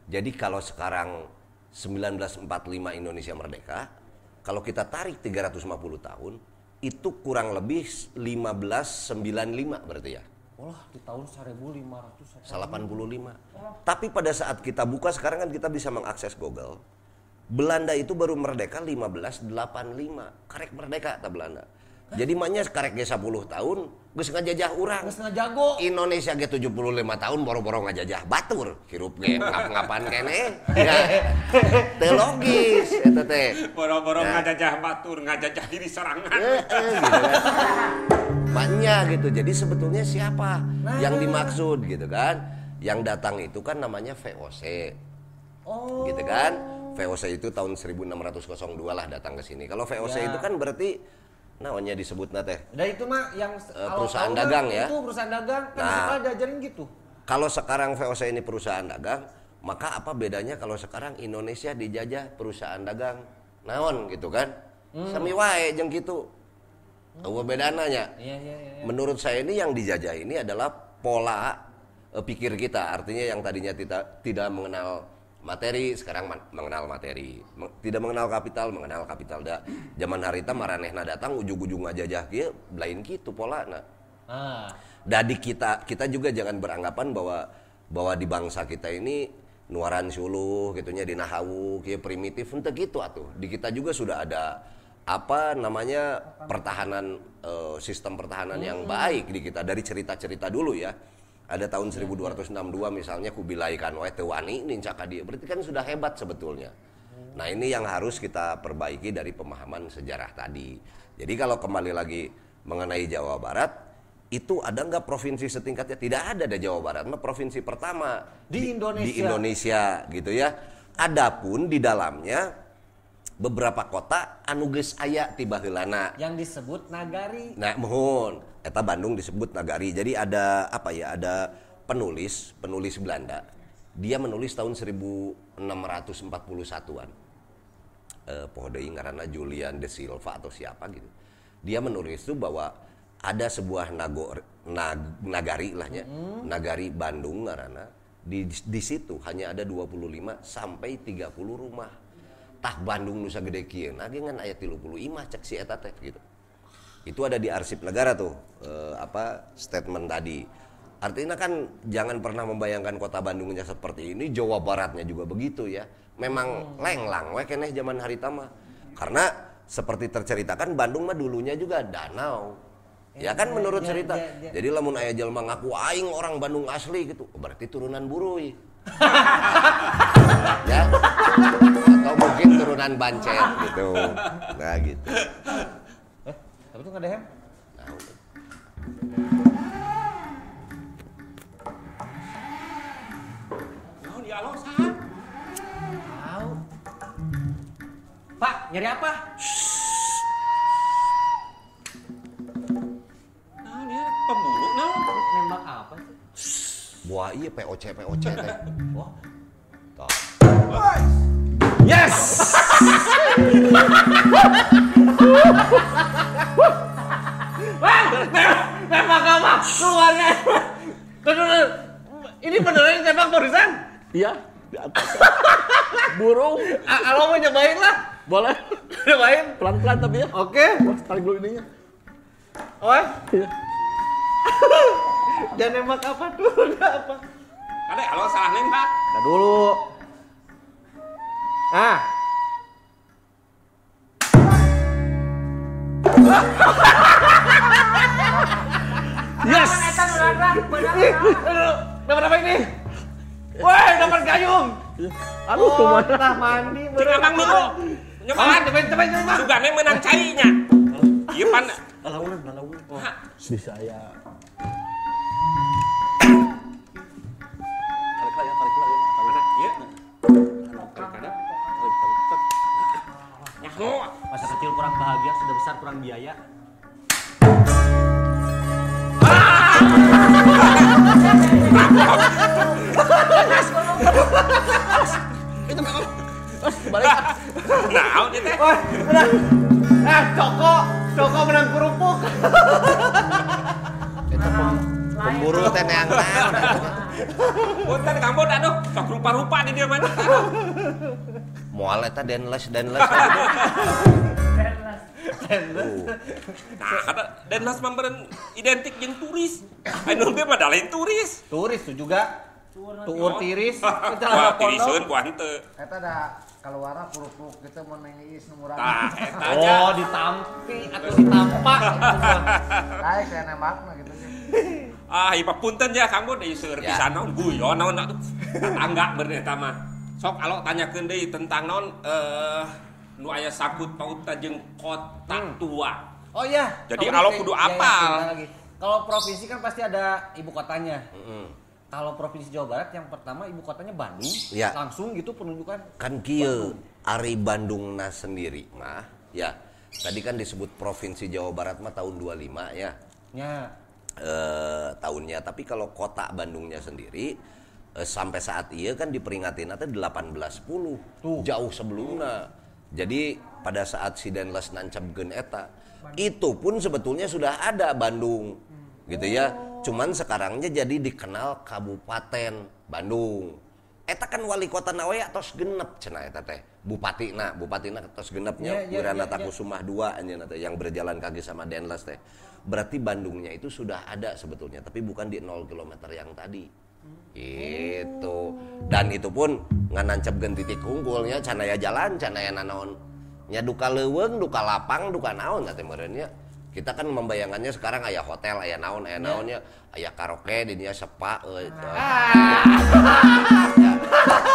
Speaker 1: Jadi kalau sekarang 1945 Indonesia merdeka, kalau kita tarik 350 tahun, itu kurang lebih 1595 berarti ya.
Speaker 6: Wah, di tahun 1585.
Speaker 1: Oh. Tapi pada saat kita buka sekarang kan kita bisa mengakses Google. Belanda itu baru merdeka 1585. Karek merdeka ta Belanda. Jadi maknya karek ge 10 tahun geus ngajajah urang.
Speaker 6: Geus ngajago.
Speaker 1: Indonesia ge 75 tahun boro-boro ngajajah batur. Hirup ge ngap-ngapan keneh. Ya. Teu logis eta teh.
Speaker 5: Boro-boro ngajajah batur, ngajajah diri sorangan.
Speaker 1: Heeh gitu kan. Maknya gitu. Jadi sebetulnya siapa yang dimaksud gitu kan? Yang datang itu kan namanya VOC.
Speaker 6: Oh.
Speaker 1: Gitu kan? VOC itu tahun 1602 lah datang ke sini. Kalau VOC itu kan berarti naonnya disebutna teh.
Speaker 6: Dan itu mah yang
Speaker 1: perusahaan dagang ya.
Speaker 6: Itu perusahaan dagang kan sekolah diajarin gitu.
Speaker 1: Kalau sekarang VOC ini perusahaan dagang, maka apa bedanya kalau sekarang Indonesia dijajah perusahaan dagang? Naon gitu kan? Sami wae jeung kitu. Eueuh bedana nya.
Speaker 6: Iya.
Speaker 1: Menurut saya ini yang dijajah ini adalah pola pikir kita. Artinya yang tadinya tidak mengenal materi, sekarang mengenal materi. Tidak mengenal kapital, mengenal kapital. Da zaman harita maranehna datang ujug-ujug ngajajah kieu lain kitu polana. Dadi kita juga jangan beranggapan bahwa di bangsa kita ini nuaran suluh gitunya dina hawu kieu primitif henteu kitu atuh. Di kita juga sudah ada apa namanya pertahanan, sistem pertahanan yang baik di kita dari cerita-cerita dulu ya. Ada tahun 1262 misalnya Kubilai Khan wae teu wani nincak ka dieu. Berarti kan sudah hebat sebetulnya. Nah, ini yang harus kita perbaiki dari pemahaman sejarah tadi. Jadi kalau kembali lagi mengenai Jawa Barat, itu ada nggak provinsi setingkatnya? Tidak ada di Jawa Barat, mah provinsi pertama
Speaker 6: di Indonesia.
Speaker 1: Di Indonesia gitu ya. Adapun di dalamnya beberapa kota anu geus aya ti baheulana
Speaker 6: yang disebut nagari.
Speaker 1: Nah, mohon eta Bandung disebut nagari. Jadi ada apa ya? Ada penulis Belanda. Dia menulis tahun 1641-an. Poho deui ngaranna Julian de Silva atau siapa gitu. Dia menulis itu bahwa ada sebuah nagari lah nya, nagari Bandung ngaranna. Di situ hanya ada 25 sampai 30 rumah. Tah Bandung nu sagede kieu na ge ngan aya 30 imah cek si eta teh gitu. Itu ada di arsip negara tuh statement tadi. Artinya kan jangan pernah membayangkan kota Bandungnya seperti ini, Jawa Baratnya juga begitu ya. Memang lenglang we keneh zaman harita mah. Karena seperti terceritakan Bandung mah dulunya juga danau. Ya kan menurut cerita.
Speaker 6: Ya.
Speaker 1: Jadi lamun aya jelema ngaku aing orang Bandung asli gitu, berarti turunan buruy. Ya. Atau mungkin turunan bancet gitu. Nah gitu.
Speaker 6: Tapi itu nggak ada hem?
Speaker 1: Nah,
Speaker 5: ya Allah, saha?
Speaker 6: Tahu. Pak, nyari apa?
Speaker 5: Nah, dia pemburu naon?
Speaker 6: Nembak apa sih?
Speaker 1: Wah, iya POC teh.
Speaker 6: Wah.
Speaker 1: Tuh.
Speaker 6: Yes. Wah, nembak apa? Keluarnya. Ini beneran tembak barusan?
Speaker 8: Iya, di atas. Burung.
Speaker 6: Kalau mau nyobain lah.
Speaker 8: Boleh.
Speaker 6: Nyobain.
Speaker 8: Pelan-pelan tapi ya.
Speaker 6: Oke.
Speaker 8: Wah, tarik dulu ininya.
Speaker 6: Oke.
Speaker 8: Iya.
Speaker 6: Dan nembak apa dulu? Apa?
Speaker 5: Kade, halo salah nembak.
Speaker 6: Nah dulu. Ah. Yes. Dapat apa ini? Woi, dapat gayung.
Speaker 8: Aduh, kumaha
Speaker 6: tah mandi.
Speaker 5: Cik abang dulu. Nyobaan,
Speaker 6: coba.
Speaker 5: Sugane menang cainya. Ieu pan
Speaker 4: lalaunan. Bisa aya. Tarik lah ya, tarik.
Speaker 5: Ieu. Nyaho.
Speaker 6: Masa kecil kurang bahagia, sudah besar kurang biaya.
Speaker 4: Itu memang balik.
Speaker 5: Naon ieu teh?
Speaker 6: Wah, menang. Coko menang kerupuk.
Speaker 1: Itu pemburu teh neang naon.
Speaker 5: Punten Kang Bod aduh, sok rupa-rupa di dieu mah.
Speaker 1: Moal eta denles.
Speaker 5: Denles. Nah, kata denles mah meureun identik jeung turis. Anu teh mah da lain turis.
Speaker 6: Turis tuh juga. Tuur tiris,
Speaker 5: wah, tiriseun ku henteu.
Speaker 8: Eta da kaluarna kerupuk gitu mun iis nu murah.
Speaker 5: Tah, eta nya.
Speaker 6: Oh, ditampi atau ditampak itu mah.
Speaker 8: Lae saya nembakna gitu sih.
Speaker 5: Ah, ieu punten ya Kang Bod, ieu seueur pisan naon guyon naon atuh. Tetangga beureun eta mah. Sok alo tanyakeun deui tentang naon nu aya sakut pautna jeung kota tua.
Speaker 6: Oh iya.
Speaker 5: Jadi alo kudu apal.
Speaker 6: Kalau provinsi kan pasti ada ibu kotanya. Kalau Provinsi Jawa Barat yang pertama ibu kotanya Bandung,
Speaker 1: ya.
Speaker 6: Langsung gitu penunjukan.
Speaker 1: Kan kieu ari Bandungna sendiri mah ya. Tadi kan disebut Provinsi Jawa Barat mah tahun 25 ya.
Speaker 6: Ya.
Speaker 1: Tahunnya, tapi kalau kota Bandungnya sendiri sampai saat ieu kan diperingatin teh 1810. Tuh. Jauh sebelumnya. Jadi pada saat si Denles nancapkeun eta, itu pun sebetulnya sudah ada Bandung. Gitu ya. Cuman sekarangnya jadi dikenal Kabupaten Bandung. Eta kan wali kota na we tos genep cenah eta teh. Bupatina tos genepnya Wiranata Kusumah II anjeunna teh yang berjalan kaki sama Denles teh. Berarti Bandungnya itu sudah ada sebetulnya, tapi bukan di 0 km yang tadi. Gitu. Dan itu pun nganancapkeun titik unggulnya can aya jalan, can aya nanaon. Nya duka leuweung, duka lapang, duka naon teh meureun nya. Kita kan membayangkannya sekarang aya hotel, aya naon, aya naonnya, aya karaoke di dia sepa. Ya.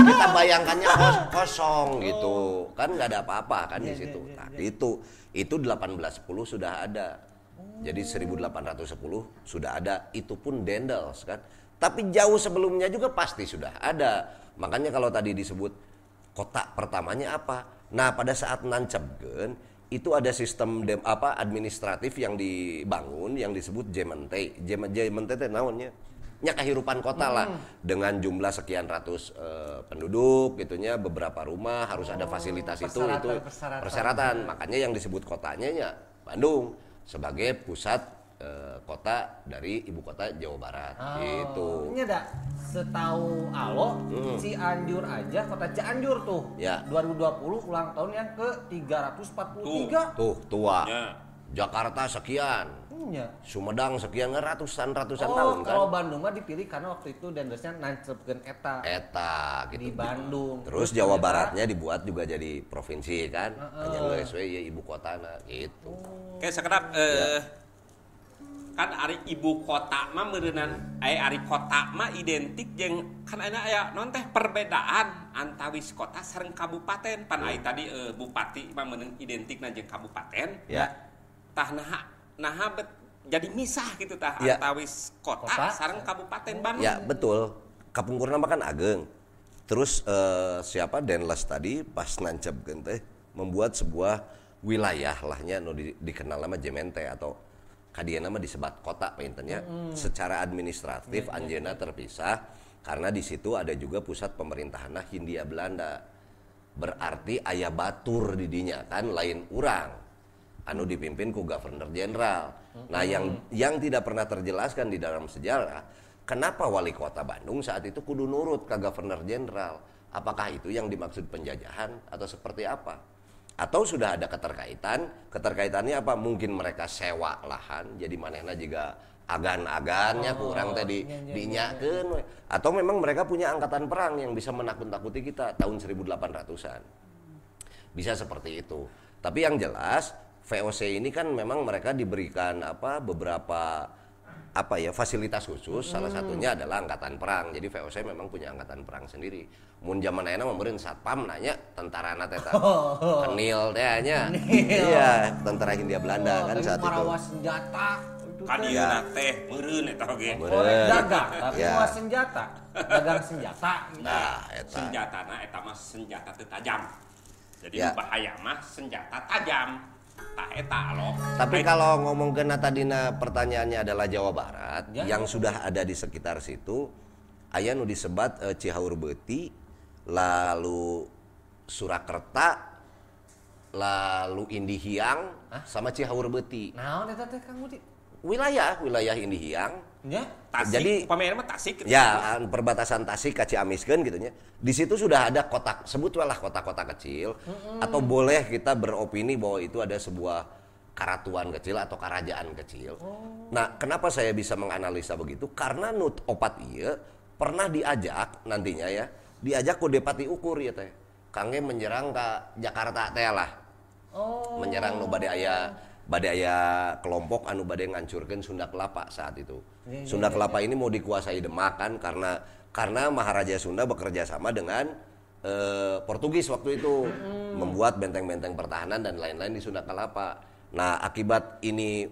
Speaker 1: Kita bayangkannya kosong gitu, kan nggak ada apa-apa kan di situ. Nah, itu 1810 sudah ada. Jadi 1810 sudah ada, itu pun Dendels kan. Tapi jauh sebelumnya juga pasti sudah ada. Makanya kalau tadi disebut kota pertamanya apa? Nah, pada saat nancapkeun itu ada sistem administratif yang dibangun yang disebut Jemente. Jemente teh naonnya? Nya kehidupan kota lah dengan jumlah sekian ratus penduduk gitunya, beberapa rumah harus ada fasilitas itu persyaratan. Makanya yang disebut kotanya nya Bandung sebagai pusat kota dari ibu kota Jawa Barat gitu.
Speaker 6: Ini ada setahu alo Cianjur aja, kota Cianjur tuh. Ya. 2020 ulang tahun yang ke 343.
Speaker 1: Tuh tua. Ya. Jakarta sekian. Ya. Sumedang sekian ratusan tahun kan.
Speaker 6: Kalau Bandung mah dipilih karena waktu itu Dendelsnya nancepkeun eta.
Speaker 1: Eta gitu.
Speaker 6: Di Bandung.
Speaker 1: Terus Jawa Baratnya dibuat juga jadi provinsi kan. Hanya geus we ieu ibu kotana gitu.
Speaker 5: Oke, sekedap kan ari ibu kota mah meureunan ari kota mah identik jeung kan ayeuna aya naon teh perbedaan antawis kota sareng kabupaten. Pan ai tadi bupati mah meunang identikna jeung kabupaten.
Speaker 1: Ya.
Speaker 5: Tah naha bet jadi misah gitu tah
Speaker 1: ya.
Speaker 5: Antawis kota sareng kabupaten Bandung.
Speaker 1: Ya, betul. Kapungkurna mah kan ageng. Terus siapa Denles tadi pas nancapkeun teh membuat sebuah wilayah lahnya nu dikenal nama Jemente atau kadiana mah disebat kota paintennya. Secara administratif anjeunna terpisah karena di situ ada juga pusat pemerintahan Hindia Belanda. Berarti aya batur di dinya kan lain urang anu dipimpin ku Governor Jenderal. Nah, yang tidak pernah terjelaskan di dalam sejarah, kenapa wali kota Bandung saat itu kudu nurut ke Governor Jenderal? Apakah itu yang dimaksud penjajahan atau seperti apa? Atau sudah ada keterkaitan, keterkaitannya apa? Mungkin mereka sewa lahan, jadi manehna juga Agan-agannya kurang tadi dinyakeun we. Atau memang mereka punya angkatan perang yang bisa menakut-nakuti kita tahun 1800-an. Bisa seperti itu. Tapi yang jelas VOC ini kan memang mereka diberikan apa beberapa apa ya fasilitas khusus, salah satunya adalah angkatan perang. Jadi VOC memang punya angkatan perang sendiri. Mun zaman ayeuna mah meureun satpam nanya tentarana teh tah. Kenil teh nya. Iya, tentara Hindia Belanda kan saat itu.
Speaker 6: Marawa senjata.
Speaker 5: Kadieuna teh meureun eta oge.
Speaker 6: Korek dagang, tapi mawa senjata. Dagang senjata.
Speaker 1: Nah, eta.
Speaker 5: Senjatana eta mah senjata teu tajam. Jadi ya. Bahaya mah senjata tajam. Tah eta loh.
Speaker 1: Tapi kalau ngomong ke tadina pertanyaannya adalah Jawa Barat ya, yang sudah ada di sekitar situ, aya nu disebat Cihaur Beuti, lalu Surakarta, lalu Indihiang, sama Cihaur Beuti.
Speaker 6: Naon eta teh Kang Budi?
Speaker 1: Wilayah Indihiang.
Speaker 6: Ya.
Speaker 5: Tasik,
Speaker 1: jadi
Speaker 5: upamanya mah Tasik gitu.
Speaker 1: Ya, perbatasan Tasik ka Ciamiskeun gitu nya. Di situ sudah ada kota, sebutlah kota-kota kecil atau boleh kita beropini bahwa itu ada sebuah karatuan kecil atau kerajaan kecil.
Speaker 6: Oh.
Speaker 1: Nah, kenapa saya bisa menganalisa begitu? Karena nut opat ieu pernah diajak nantinya ya, diajak ku Depati Ukur ya teh. Kangge menyerang ka Jakarta teh lah.
Speaker 6: Oh.
Speaker 1: Menyerang nu bade aya kelompok anu bade ngancurkeun Sunda Kelapa saat itu. Sunda Kelapa ini mau dikuasai Demak kan karena Maharaja Sunda bekerja sama dengan Portugis waktu itu membuat benteng-benteng pertahanan dan lain-lain di Sunda Kelapa. Nah, akibat ini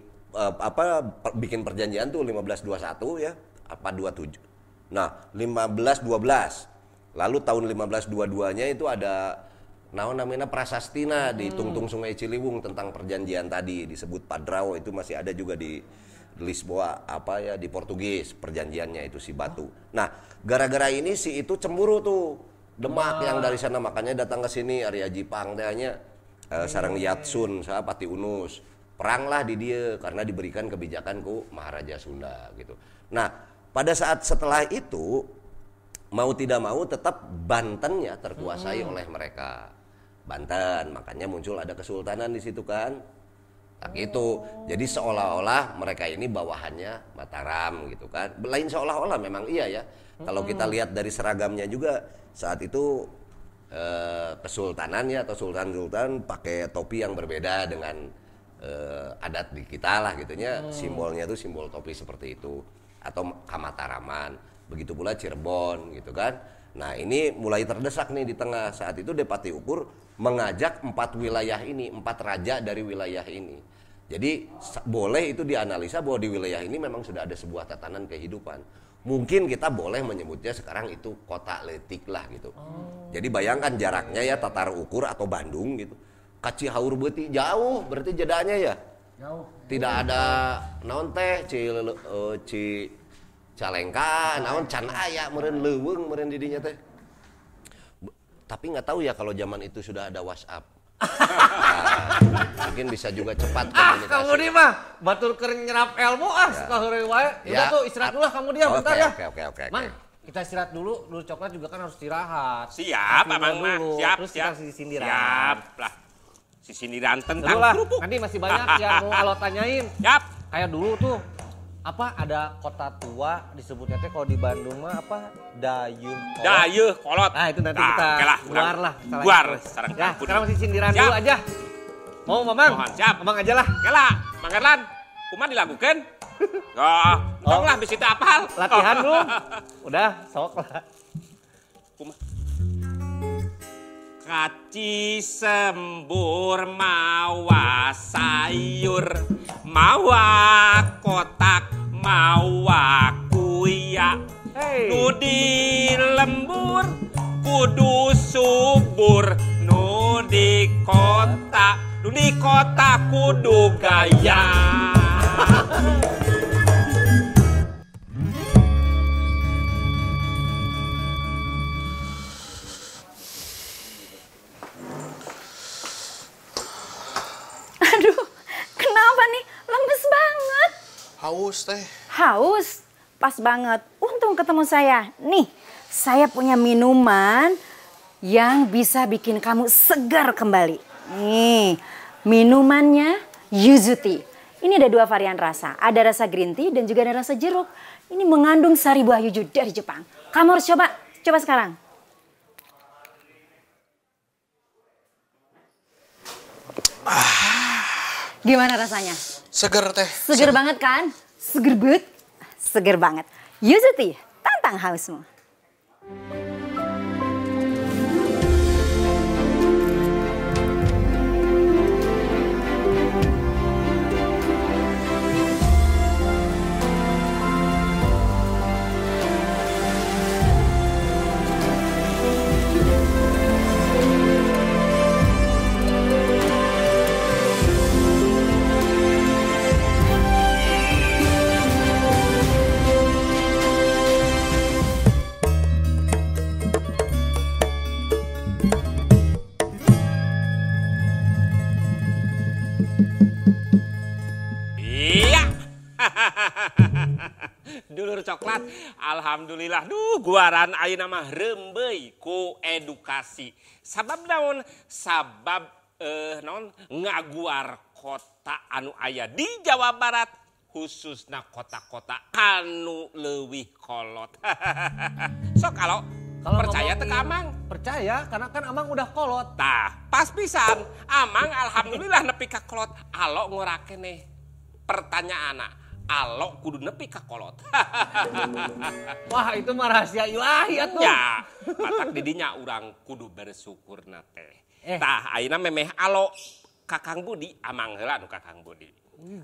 Speaker 1: bikin perjanjian tuh 1521 ya, apa 27. Nah, 1512. Lalu tahun 1522-nya itu ada naon namanya prasastina di Tungtung Sungai Ciliwung tentang perjanjian tadi disebut Padrao, itu masih ada juga di Lisboa apa ya di Portugis perjanjiannya itu si Batu. Nah, gara-gara ini si itu cemburu tuh Demak yang dari sana, makanya datang ke sini Arya Jipang teh nya sareng Yatsun sa Pati Unus. Peranglah di dia karena diberikan kebijakan ku Maharaja Sunda gitu. Nah, pada saat setelah itu mau tidak mau tetap Bantennya terkuasai oleh mereka. Banten, makanya muncul ada kesultanan di situ kan. Nah, gitu. Jadi seolah-olah mereka ini bawahannya Mataram gitu kan. Lain seolah-olah memang iya ya. Kalau kita lihat dari seragamnya juga saat itu kesultanannya atau sultan-sultan pakai topi yang berbeda dengan adat di kita lah gitunya. Simbolnya tuh simbol topi seperti itu atau Kamataraman. Begitu pula Cirebon gitu kan. Nah, ini mulai terdesak nih di tengah. Saat itu Depati Ukur mengajak 4 wilayah ini, 4 raja dari wilayah ini. Jadi boleh itu dianalisa bahwa di wilayah ini memang sudah ada sebuah tatanan kehidupan. Mungkin kita boleh menyebutnya sekarang itu kota letik lah gitu. Jadi bayangkan jaraknya ya Tatar Ukur atau Bandung gitu. Ka Cihaur Beuti jauh berarti jedanya ya.
Speaker 6: Jauh.
Speaker 1: Tidak ada naon teh ci Calengka, naon can aya meureun leuweung meureun di dinya teh. Tapi nggak tahu ya kalau zaman itu sudah ada WhatsApp. Nah, mungkin bisa juga cepat komunikasi.
Speaker 6: Ah, kamu nih mah batur keur nyerap ilmu ah, suka heureuy wae. Udah tuh istirahat dulu lah kamu dia bentar ya.
Speaker 1: Oke.
Speaker 6: Mang, kita istirahat dulu, dulu coklat juga kan harus istirahat.
Speaker 5: Siap, Abang mah. Siap,
Speaker 6: terus
Speaker 5: siap.
Speaker 6: Kita sisindiran.
Speaker 5: Siap lah. Sisindiran tentang kerupuk.
Speaker 6: Nanti masih banyak yang mau alo tanyain.
Speaker 5: Siap.
Speaker 6: Kayak dulu tuh apa ada kota tua disebutnya teh kalau di Bandung mah apa Dayeuh Kolot.
Speaker 5: Dayeuh Kolot.
Speaker 6: Nah itu nanti kita keluar lah.
Speaker 5: Keluar sareng.
Speaker 6: Ya, sekarang masih sindiran dulu aja. Mau Mamang?
Speaker 5: Mohon, siap.
Speaker 6: Mamang aja lah.
Speaker 5: Oke lah, Mang Erlan. Kumaha dilakukeun? Oh, tong lah bisi teu apal.
Speaker 6: Latihan belum? Udah, sok lah.
Speaker 5: Kumaha? Kaci sembur mawa sayur, mawa kotak, mawa kuya.
Speaker 6: Hey.
Speaker 5: Nu di lembur kudu subur, nu di kota kudu gaya.
Speaker 2: Aduh, kenapa nih? Lemes banget.
Speaker 7: Haus teh.
Speaker 2: Haus? Pas banget. Untung ketemu saya. Nih, saya punya minuman yang bisa bikin kamu segar kembali. Nih, minumannya Yuzu Tea. Ini ada 2 varian rasa. Ada rasa green tea dan juga ada rasa jeruk. Ini mengandung sari buah yuzu dari Jepang. Kamu harus coba. Coba sekarang. Gimana rasanya?
Speaker 7: Seger teh.
Speaker 2: Seger banget kan? Seger banget. Seger banget. Yuzu tea, tantang hausmu.
Speaker 5: Dulur coklat, alhamdulillah duh guaran ayeuna mah rembeuy ku edukasi. Sabab naon? Sabab naon ngaguar kota anu aya di Jawa Barat khususna kota-kota anu leuwih kolot. Sok kalau percaya teu ka Amang?
Speaker 6: Percaya karena kan Amang udah kolot.
Speaker 5: Tah, pas pisan Amang alhamdulillah nepi ka kolot. Alo ngora keneh pertanyaanna. Alo kudu nepi ka kolot.
Speaker 6: Wah itu mah rahasia ilahi atuh.
Speaker 5: Ya, matak didinya urang kudu bersyukur teh. Tah ayeuna memeh alo ka Kang Budi, Amang heula nu ka Kang Budi.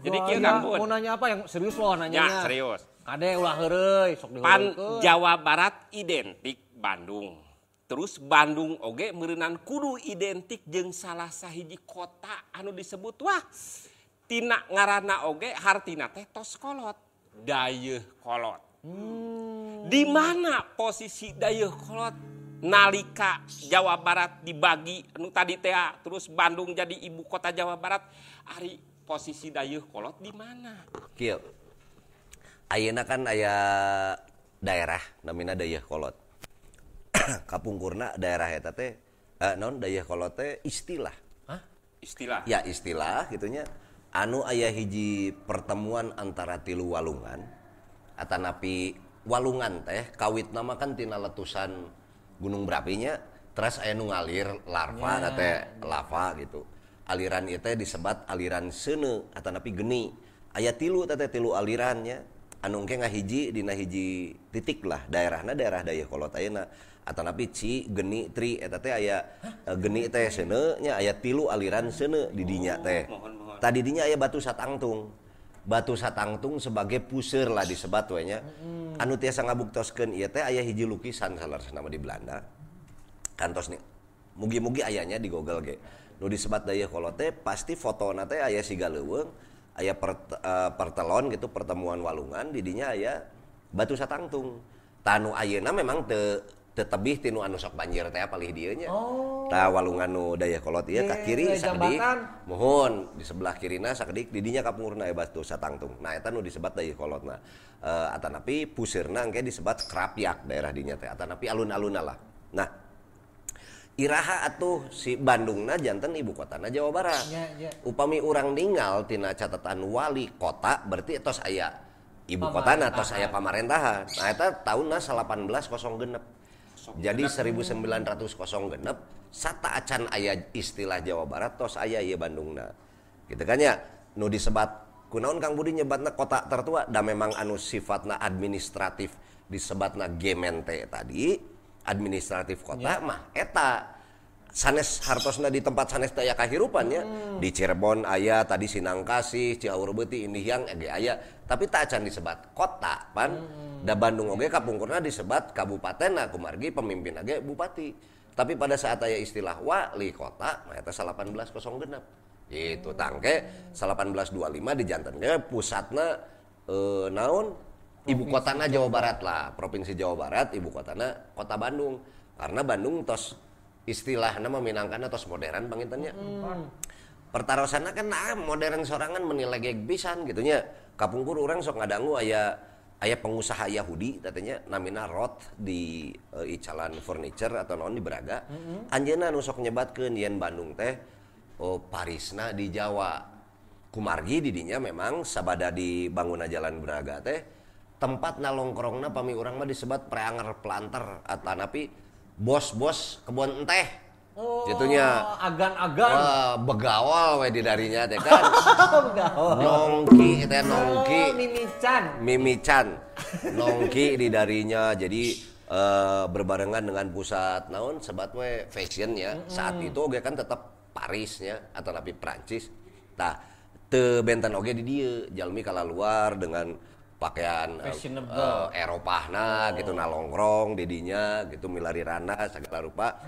Speaker 5: Jadi kieu Kang Bud.
Speaker 6: Mau nanya apa yang serius loh nanyanya?
Speaker 5: Ya, serius.
Speaker 6: Kade ulah heureuy sok
Speaker 5: diheureukeun. Pan Jawa Barat identik Bandung. Terus Bandung oge meureunan kudu identik jeung salah sahiji kota anu disebut wah tina ngaranna oge hartina teh tos kolot, Dayeuh Kolot. Di mana posisi Dayeuh Kolot nalika Jawa Barat dibagi nu tadi teh terus Bandung jadi ibu kota Jawa Barat, ari posisi Dayeuh Kolot di mana?
Speaker 1: Kieu. Ayeuna kan aya daerah namina Dayeuh Kolot. Kapungkurna daerah eta teh naon Dayeuh Kolot teh istilah.
Speaker 5: Hah? Istilah.
Speaker 1: Ya istilah gitunya. Anu aya hiji pertemuan antara tilu walungan atanapi walungan teh kawit nama kan tina letusan gunung berapinya terus aya nu ngalir larva ya, teh lava gitu. Aliran ieu teh disebat aliran seuneu atanapi geni. Aya tilu teh tilu alirannya anu engke ngahiji dina hiji titik lah daerahna daerah Dayeuh Kolot ayeuna atanapi ci geni tri eta teh aya geni teh seuneu nya aya tilu aliran seuneu di dinya teh. Tadi dinya aya batu satangtung. Batu satangtung sebagai puseur lah disebat we nya. Anu tiasa ngabuktoskeun ieu teh aya hiji lukisan saleresna mah di Belanda. Kantos nih. Mugi-mugi ayanya di Google ge. Nu disebat Dayeuh Kolot teh pasti fotona teh aya siga leuweung, aya pertelon gitu pertemuan walungan di dinya aya batu satangtung. Tanu ayeuna memang teu tebih tinu anu sok banjir teh palih dieu nya.
Speaker 6: Oh.
Speaker 1: Tah walungan nu Dayeuh Kolot ieu ka kiri sakedik. Mohon di sebelah kirina sakedik di dinya kapungkurna aya batu satangtung. Nah eta nu disebat Dayeuh Kolotna. Atanapi puseurna engke disebat Krapyak daerah dinya teh atanapi alun-alunna lah. Nah iraha atuh si Bandungna janten ibu kotana Jawa Barat.
Speaker 6: Ya, ya.
Speaker 1: Upami urang ninggal tina catatan wali kota berarti tos aya ibu kotana tos aya pamarentahan. Nah eta taunna 1806. Jadi 1906 sata acan aya istilah Jawa Barat tos aya ieu Bandungna. Gitu kan ya. Nu disebat kunaon Kang Budi nyebatna kota tertua da memang anu sifatna administratif disebatna Gemente tadi administratif kota ya. Mah eta sanes hartosna di tempat sanes teh aya kahirupan nya. Di Cirebon aya tadi Sinangkasih, Ciaur Beuti, Indihiyang ge aya tapi tak acan disebat kota pan. Da Bandung oge kapungkurna disebat kabupaten kumargi pemimpin ge bupati. Tapi pada saat aya istilah wali kota mah eta 1806. Gitu tangke 1825 dijantenkeun pusatna naon ibu kotana Jawa Barat lah, provinsi Jawa Barat ibu kotana kota Bandung. Karena Bandung tos istilahna mah minangkana tos modern pangintennya. Pertarosanna kan modern sorangan menilai geg pisan gitu nya. Kapungkur urang sok ngadangu aya aya pengusaha Yahudi katanya namina Roth di Icalan Furniture atau naon di Braga. Anjeunna nu sok nyebatkeun yen Bandung teh oh Parisna di Jawa. Kumargi didinya memang sabada di bangunan Jalan Braga teh tempat nalongkrongna pami urang mah disebat preanger planter atanapi bos-bos kebon enteh.
Speaker 6: Oh,
Speaker 1: gitunya
Speaker 6: agan-agan.
Speaker 1: Begawal we di darinya teh kan. Nongki teh nongki.
Speaker 6: Oh, mimican.
Speaker 1: Mimican. Nongki di darinya. Jadi berbarengan dengan pusat naon sebat we fashion ya. Saat itu oge kan tetap Parisnya atau tapi Prancis. Tah teu benten oge di dieu jalmi kalaluar dengan pakaian Eropahna gitu nalongkrong didinya gitu milari rana segala rupa.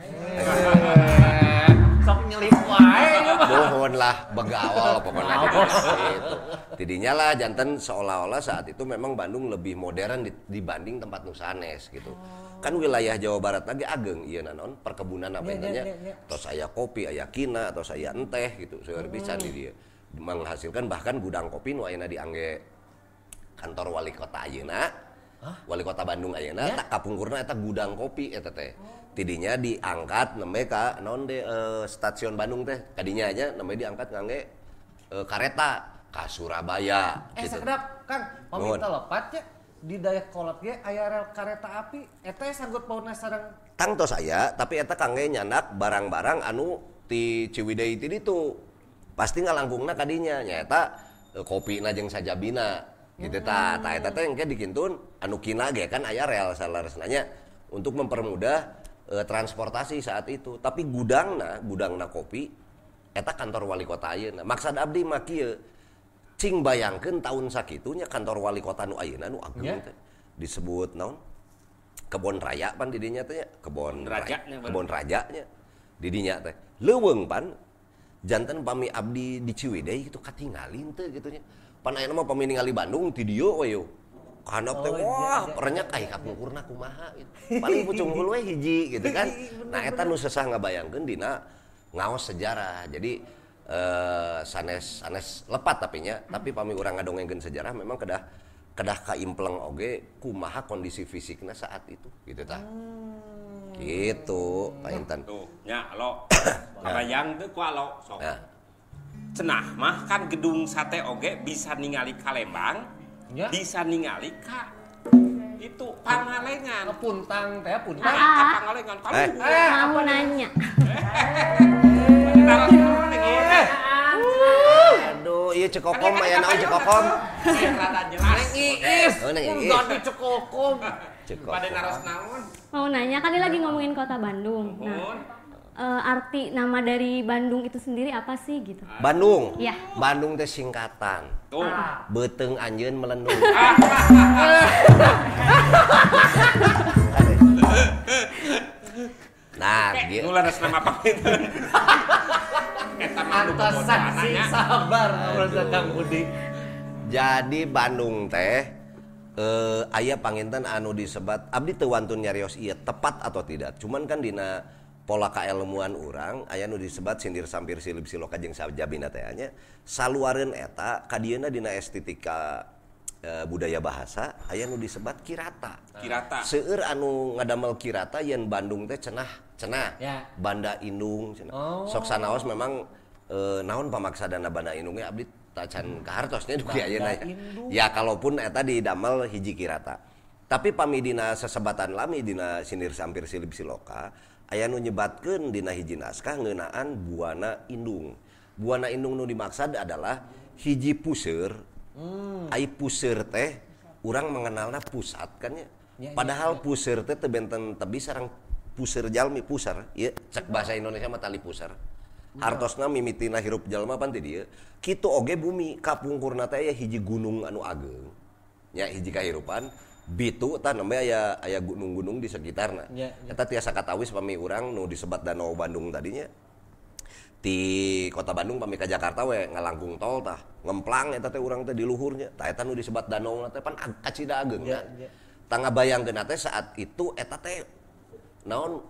Speaker 6: Sok nyelip wae
Speaker 1: mohon lah begawal pokoknya gitu. Tidinya lah janten seolah-olah saat itu memang Bandung lebih modern dibanding tempat nu sanes gitu. Kan wilayah Jawa Barat lagi ageng ieu naon perkebunan apa nya tos aya kopi aya kina tos aya enteh gitu seueur pisan di dieu menghasilkan bahkan gudang kopi nu ayeuna diangge kantor wali kota ayeuna, wali kota Bandung ayeuna, tak kapungkurna eta gudang kopi eta teh. Tidinya diangkat nembe ka naon de stasiun Bandung teh, kadinya aja nembe diangkat ngangge kareta ka Surabaya gitu.
Speaker 6: Sakedap Kang, pamita lepat nya di Dayakolot ge aya rel kareta api, eta sanggut pautna sareng
Speaker 1: tangtos aya, tapi eta kangge nyandak barang-barang anu ti Ciwidey ti ditu. Pasti ngalangkungna kadinya nyaeta kopina jeung sajabina. Gitu tah eta teh engke dikintun anu kina ge kan aya rel saleresna nya untuk mempermudah transportasi saat itu. Tapi gudangna kopi eta kantor wali kota ayeuna. Maksad abdi mah kieu, cing bayangkeun tahun sakitunya kantor wali kota nu ayeuna nu ageung teh disebut naon? Kebon raya pan di dinya teh nya, kebon raja, kebon raja nya di dinya teh. Leuweung pan janten pami abdi di Ciwidey gitu katingalin teh gitu nya. Pan ayeuna mah pami ningali Bandung ti dieu we yo. Kanap teh wah renyak ai kapungkurna kumaha gitu. Paling pucung we hiji gitu kan. Nah eta nu sesah ngabayangkeun dina ngaos sejarah. Jadi sanes lepat tapi nya, tapi pami urang ngadongengkeun sejarah memang kedah kaimpleng oge kumaha kondisi fisikna saat itu gitu tah. Gitu Pak Intan.
Speaker 5: Tuh nya lo. Kabayang teu ku alo sok. Cenah mah kan gedung sate oge bisa ningali ka Lembang, ya. Bisa ningali ka itu Pangalengan.
Speaker 6: Puntang teh puntang.
Speaker 5: Ka Pangalengan.
Speaker 3: Mau nanya.
Speaker 1: Aduh, ieu Cekokom aya naon Cekokom?
Speaker 5: Rada jelas.
Speaker 6: Neng Iis. Ganti Cekokom.
Speaker 5: Pada naros naon?
Speaker 3: Mau nanya kan dia lagi ngomongin kota Bandung. Nah, arti nama dari Bandung itu sendiri apa sih gitu?
Speaker 1: Bandung?
Speaker 3: Iya.
Speaker 1: Bandung teh singkatan.
Speaker 5: Tuh.
Speaker 1: Beuteung anjeun melendung. Nah, gitu.
Speaker 5: Nulah nama panginten. Eta mah
Speaker 6: antosan sing sabar ngobrol Kang Budi.
Speaker 1: Jadi Bandung teh aya panginten anu disebat abdi teu wantun nyarios ieu tepat atau tidak. Cuman kan dina pola kaelmuan urang aya nu disebat sindir sampir silib siloka jeung sajabina teh nya saluareun eta kadieuna dina estetika budaya bahasa aya nu disebat kirata.
Speaker 5: Kirata.
Speaker 1: Seueur anu ngadamel kirata yen Bandung teh cenah ya. Banda Indung cenah. Oh. Sok sanaos memang naon pamaksadana Banda Indung ge abdi tacan kahartosnya dugi ayeuna ya. Ya kalaupun eta didamel hiji kirata. Tapi pami dina sesebatan lami dina sindir sampir silib siloka aya nu nyebatkeun dina hiji naskah ngeunaan Buana Indung. Buana Indung nu dimaksud adalah hiji puseur. Ai puseur teh urang mengenalna pusat kan ya. Padahal puseur teh teu benten tebi sareng puseur jalmi pusar. Ieu cek bahasa Indonesia mah tali pusar. Hartosna mimitina hirup jalma pan ti dieu. Kitu oge bumi kapungkurna teh aya hiji gunung anu ageung. Nya hiji kahirupan bitu tah nembe aya gunung-gunung di sekitarna. Eta tiasa katawis pami urang nu disebat Danau Bandung tadinya. Di kota Bandung pami ka Jakarta we ngalangkung tol tah ngemplang eta teh urang teh di luhurnya. Tah eta nu disebat danau teh pan kacida ageung. Tah ngabayangkeun teh saat itu eta teh naon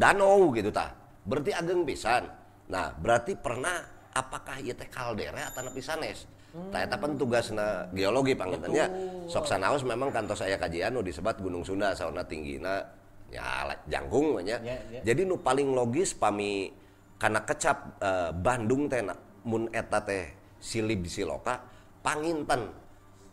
Speaker 1: danau gitu tah. Berarti ageung pisan. Nah, berarti pernah apakah ieu teh kaldera atanapi sanes? Tah eta pan tugasna geologi panginten nya. Sok sanaos memang kantos aya kajian nu disebat Gunung Sunda sauna tinggina ya jangkung nya. Jadi nu paling logis pami kana kecap Bandung teh mun eta teh Silib Siloka panginten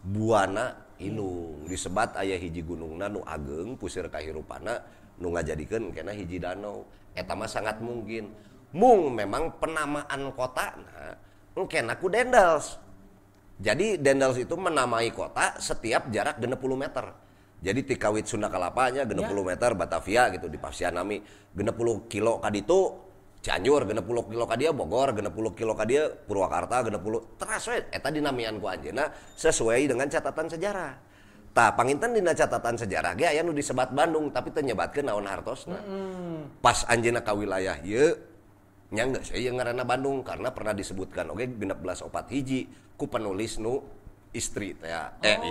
Speaker 1: Buana Inung disebat aya hiji gunungna nu ageng pusir kahirupana nu ngajadikeun kena hiji danau. Eta mah sangat mungkin. Mung memang penamaan kotana engkena ku Dendels. Jadi Dendels itu menamai kota setiap jarak 60 meter. Jadi tikawit Sunda Kalapanya 60 meter Batavia gitu di Pasianami 60 kilo ka ditu Cianjur, 60 kilo ka dieu Bogor, 60 kilo ka dieu Purwakarta, 60 teras we eta dinamian ku anjeunna sesuai dengan catatan sejarah. Tah panginten dina catatan sejarah ge aya nu disebat Bandung tapi teu nyebatkeun naon hartosna. Pas anjeunna ka wilayah ieu nya geus ieu ngaranna Bandung karena pernah disebutkan oge 1641 ku penulis nu istri teh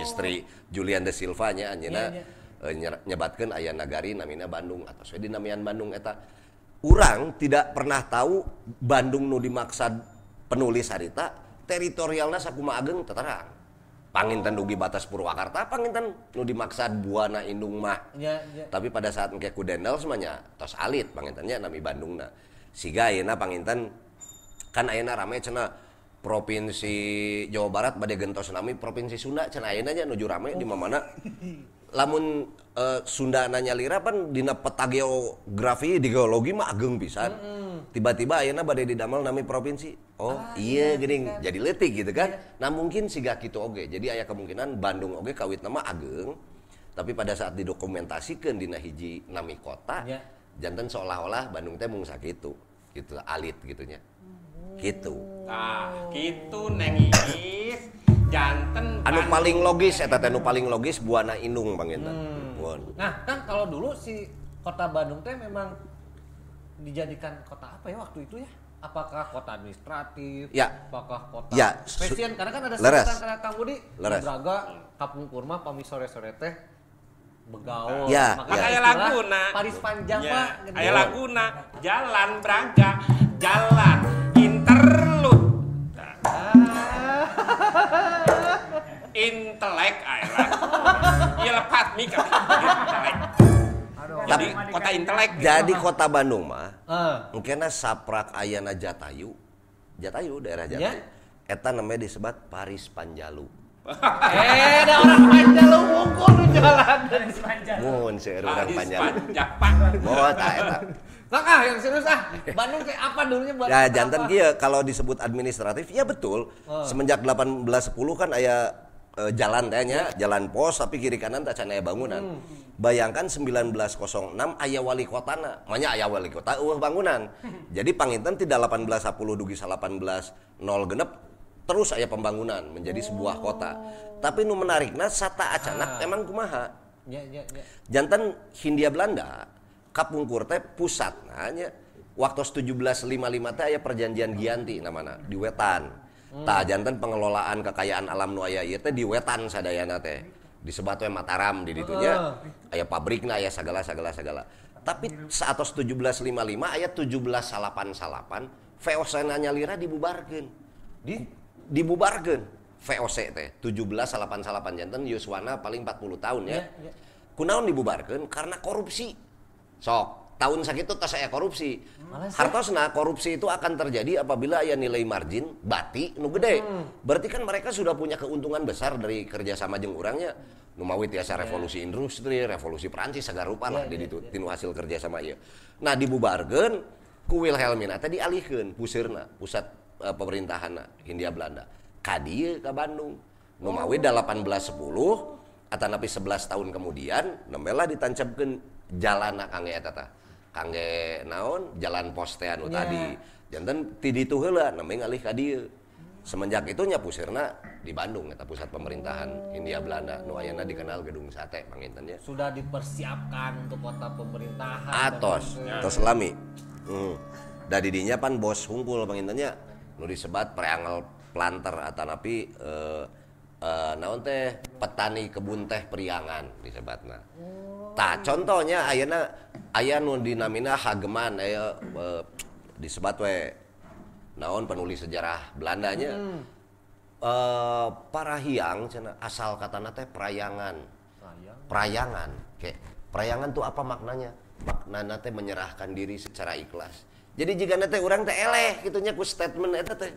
Speaker 1: istri Julian de Silva nya anjeunna nyebatkeun aya nagari namina Bandung atos we dinamian Bandung eta. Urang tidak pernah tahu Bandung nu dimaksad penulis harita teritorialna sakumaha ageng teu terang. Panginten dugi batas Purwakarta panginten nu dimaksad Buana Indung mah.
Speaker 6: Ya, ya.
Speaker 1: Tapi pada saat engke ku Dendels mah nya tos alit pangintennya nami Bandungna. Siga ayeuna panginten kan ayeuna rame cenah provinsi Jawa Barat bade gentos nami provinsi Sunda cenah ayeuna nya nuju rame di mana-mana. Lamun Sunda nanya lira pan dina peta geografi di geologi mah ageng pisan. Tiba-tiba ayeuna bade didamel nami provinsi. Oh, iya geuning jadi leutik gitu kan. Nah mungkin siga kitu oge. Jadi aya kemungkinan Bandung oge kawitna mah ageng. Tapi pada saat didokumentasikeun dina hiji nami kota, janten seolah-olah Bandung teh mung sakitu. Gitu alit gitunya. Gitu.
Speaker 5: Tah, kitu Neng Iis. Janten
Speaker 1: anu paling logis eta teh nu paling logis Buana Indung panginten.
Speaker 6: Nah, kan kalau dulu si kota Bandung teh memang dijadikan kota apa ya waktu itu ya? Apakah kota administratif?
Speaker 1: Ya.
Speaker 6: Apakah kota
Speaker 1: ya.
Speaker 6: Spesial? Karena kan ada sebutan karena Kang Budi, Braga, Kampung Kurma, pami sore-sore teh begaul.
Speaker 1: Ya.
Speaker 5: Makanya aya laguna.
Speaker 6: Paris Panjang mah.
Speaker 5: Aya laguna, Jalan Braga, Jalan Interlude. Intelek aya lagu. Ieu lepat mika. Intelek. Jadi kota intelek.
Speaker 1: Jadi kota Bandung mah engkena saprak ayana Jatayu. Jatayu daerah Jatayu. Eta namanya disebat Paris Panjalu.
Speaker 6: Ada orang Panjalu mungkul nu jalan.
Speaker 1: Mun seueur urang Panjalu. Oh, tah eta.
Speaker 6: Nah, ah yang serius ah. Bandung kayak apa dulunya buat
Speaker 1: Ya janten kieu kalau disebut administratif ya betul. Semenjak 1810 kan aya jalan teh nya, jalan pos tapi kiri kanan teh can aya bangunan. Bayangkan 1906 aya wali kotana, manya aya wali kota eueuh bangunan. Jadi panginten tidak 1810 dugi 1806 terus aya pembangunan menjadi sebuah kota. Tapi nu menarikna sata acanak emang kumaha?
Speaker 6: Ya, ya, ya.
Speaker 1: Janten Hindia Belanda kapungkur teh pusatna nya waktu 1755 teh aya perjanjian Gianti namana di wetan. Tah janten pengelolaan kekayaan alam nu aya ieu teh di wetan sadayana teh. Disebat we Mataram di ditunya aya pabrikna aya sagala sagala sagala. Tapi saatos 1755 aya 1788 VOC na nyalira dibubarkeun. Dibubarkeun VOC teh 1788 janten yuswana paling 40 tahun ya. Kunaon dibubarkeun? Karena korupsi. Sok, tahun sakitu tos aya korupsi. Hartosna korupsi itu akan terjadi apabila aya nilai margin bati nu gede. Berarti kan mereka sudah punya keuntungan besar dari kerjasama jeung urangnya. Nu mawi tiasa revolusi industri, revolusi Perancis sagala rupa lah di ditu tinu hasil kerjasama ieu. Nah dibubarkeun ku Wilhelmina teh dialihkeun pusirna, pusat pemerintahanna Hindia Belanda. Ka dieu ka Bandung. Nu mawi 1810 atanapi 11 tahun kemudian nembe lah ditancapkeun jalana kangge eta tah. Kangge naon jalan pos teh anu tadi. Janten ti ditu heula nembe ngalih ka dieu. Semenjak itu nya pusirna di Bandung eta pusat pemerintahan Hindia Belanda nu ayeuna dikenal Gedung Sate panginten nya.
Speaker 6: Sudah dipersiapkan untuk kota pemerintahan.
Speaker 1: Atos, tos lami. Da di dinya pan bos hungkul panginten nya nu disebat preangel planter atanapi naon teh petani kebun teh Priangan disebatna. Tah contohnya ayeuna aya nu dinamina Hageman aya disebat we naon penulis sejarah Belandanya. Parahyang cenah asal katana teh prayangan. Prayangan. Oke. Prayangan tuh apa maknanya? Maknana teh menyerahkan diri secara ikhlas. Jadi jigana teh urang teh eleh kitu nya ku statement eta teh.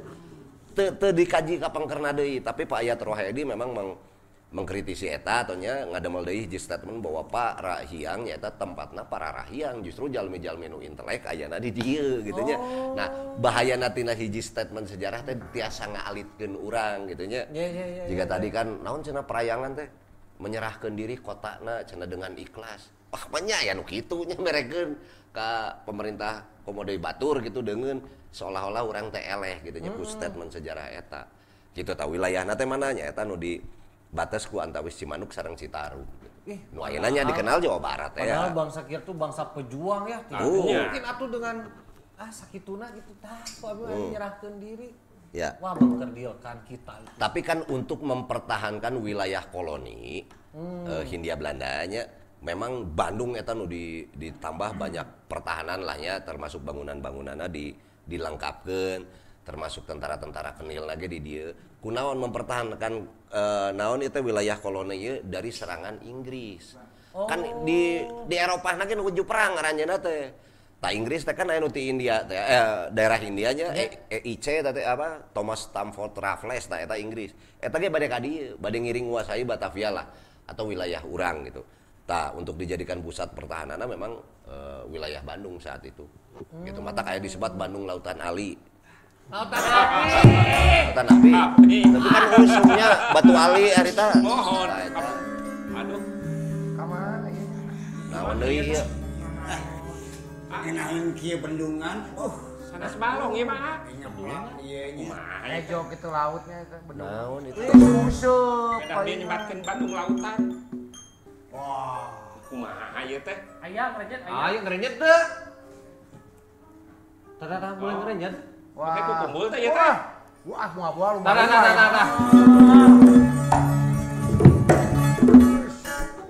Speaker 1: Teu dikaji kapangkerna deui, tapi Pak Ayat Rohedi memang mengkritisi eta atau nya ngadamel deui hiji statement bahwa Pak Rahyang nyaeta tempatna para rahyang justru jalmi-jalmi nu intelek ayana di dieu gitu nya. Nah, bahayana tina hiji statement sejarah teh tiasa ngaalitkeun urang gitu nya. Jika tadi kan naon cenah Prayangan teh menyerahkeun diri kotana cenah dengan ikhlas. Wah, banyak ya nu kitu nya merekeun ka pemerintah komo deui batur gitu deungeun seolah-olah urang teh eleh gitu nya ku statement sejarah eta. Kitu tah wilayahna teh mana nya eta nu di batas ku antawis Cimanuk sareng Citarum. Nu ayeuna nya dikenal Jawa Barat ya.
Speaker 6: Padahal bangsa kieu tuh bangsa pejuang ya. Mungkin atuh dengan sakituna gitu tah ku abi menyerahkeun diri.
Speaker 1: Ya.
Speaker 6: Wah, mengkerdilkan kita itu.
Speaker 1: Tapi kan untuk mempertahankan wilayah koloni Hindia Belandanya memang Bandung eta nu ditambah banyak pertahanan lah nya, termasuk bangunan-bangunanna dilengkapkeun, termasuk tentara-tentara kenil lagi di dieu. Kunaon mempertahankan naon itu wilayah koloni ieu dari serangan Inggris. Kan di Eropah na ge nuju perang ngaranna teh. Tah Inggris teh kan aya nu ti India teh, daerah Indianya EIC teh apa Thomas Stamford Raffles tah eta Inggris. Eta ge bade ka dieu, bade ngiring nguasai Batavia lah atau wilayah urang gitu. Tah untuk dijadikan pusat pertahananna memang wilayah Bandung saat itu. Gitu mata kayak disebut Bandung Lautan Ali.
Speaker 6: Lautan Api.
Speaker 1: Lautan Api. Tapi kan usumnya Batu Ali harita.
Speaker 5: Mohon. Aduh.
Speaker 8: Ka mana ieu?
Speaker 1: Naon deui ieu?
Speaker 4: Ngenahin kieu bendungan.
Speaker 5: Sanes balong ieu mah.
Speaker 8: Ieu nya. Ejo kitu lautnya itu bendungan.
Speaker 1: Naon itu?
Speaker 8: Useup.
Speaker 5: Kedah nyebatkeun Bandung Lautan.
Speaker 4: Wah,
Speaker 5: kumaha ieu teh?
Speaker 10: Aya ngerenyet aya.
Speaker 6: Ayo ngerenyet teh. Tah boleh ngerenyet.
Speaker 8: Wah,
Speaker 5: ku kumpul teh ieu teh.
Speaker 8: Wah, buah-buah lumayan.
Speaker 6: Tah.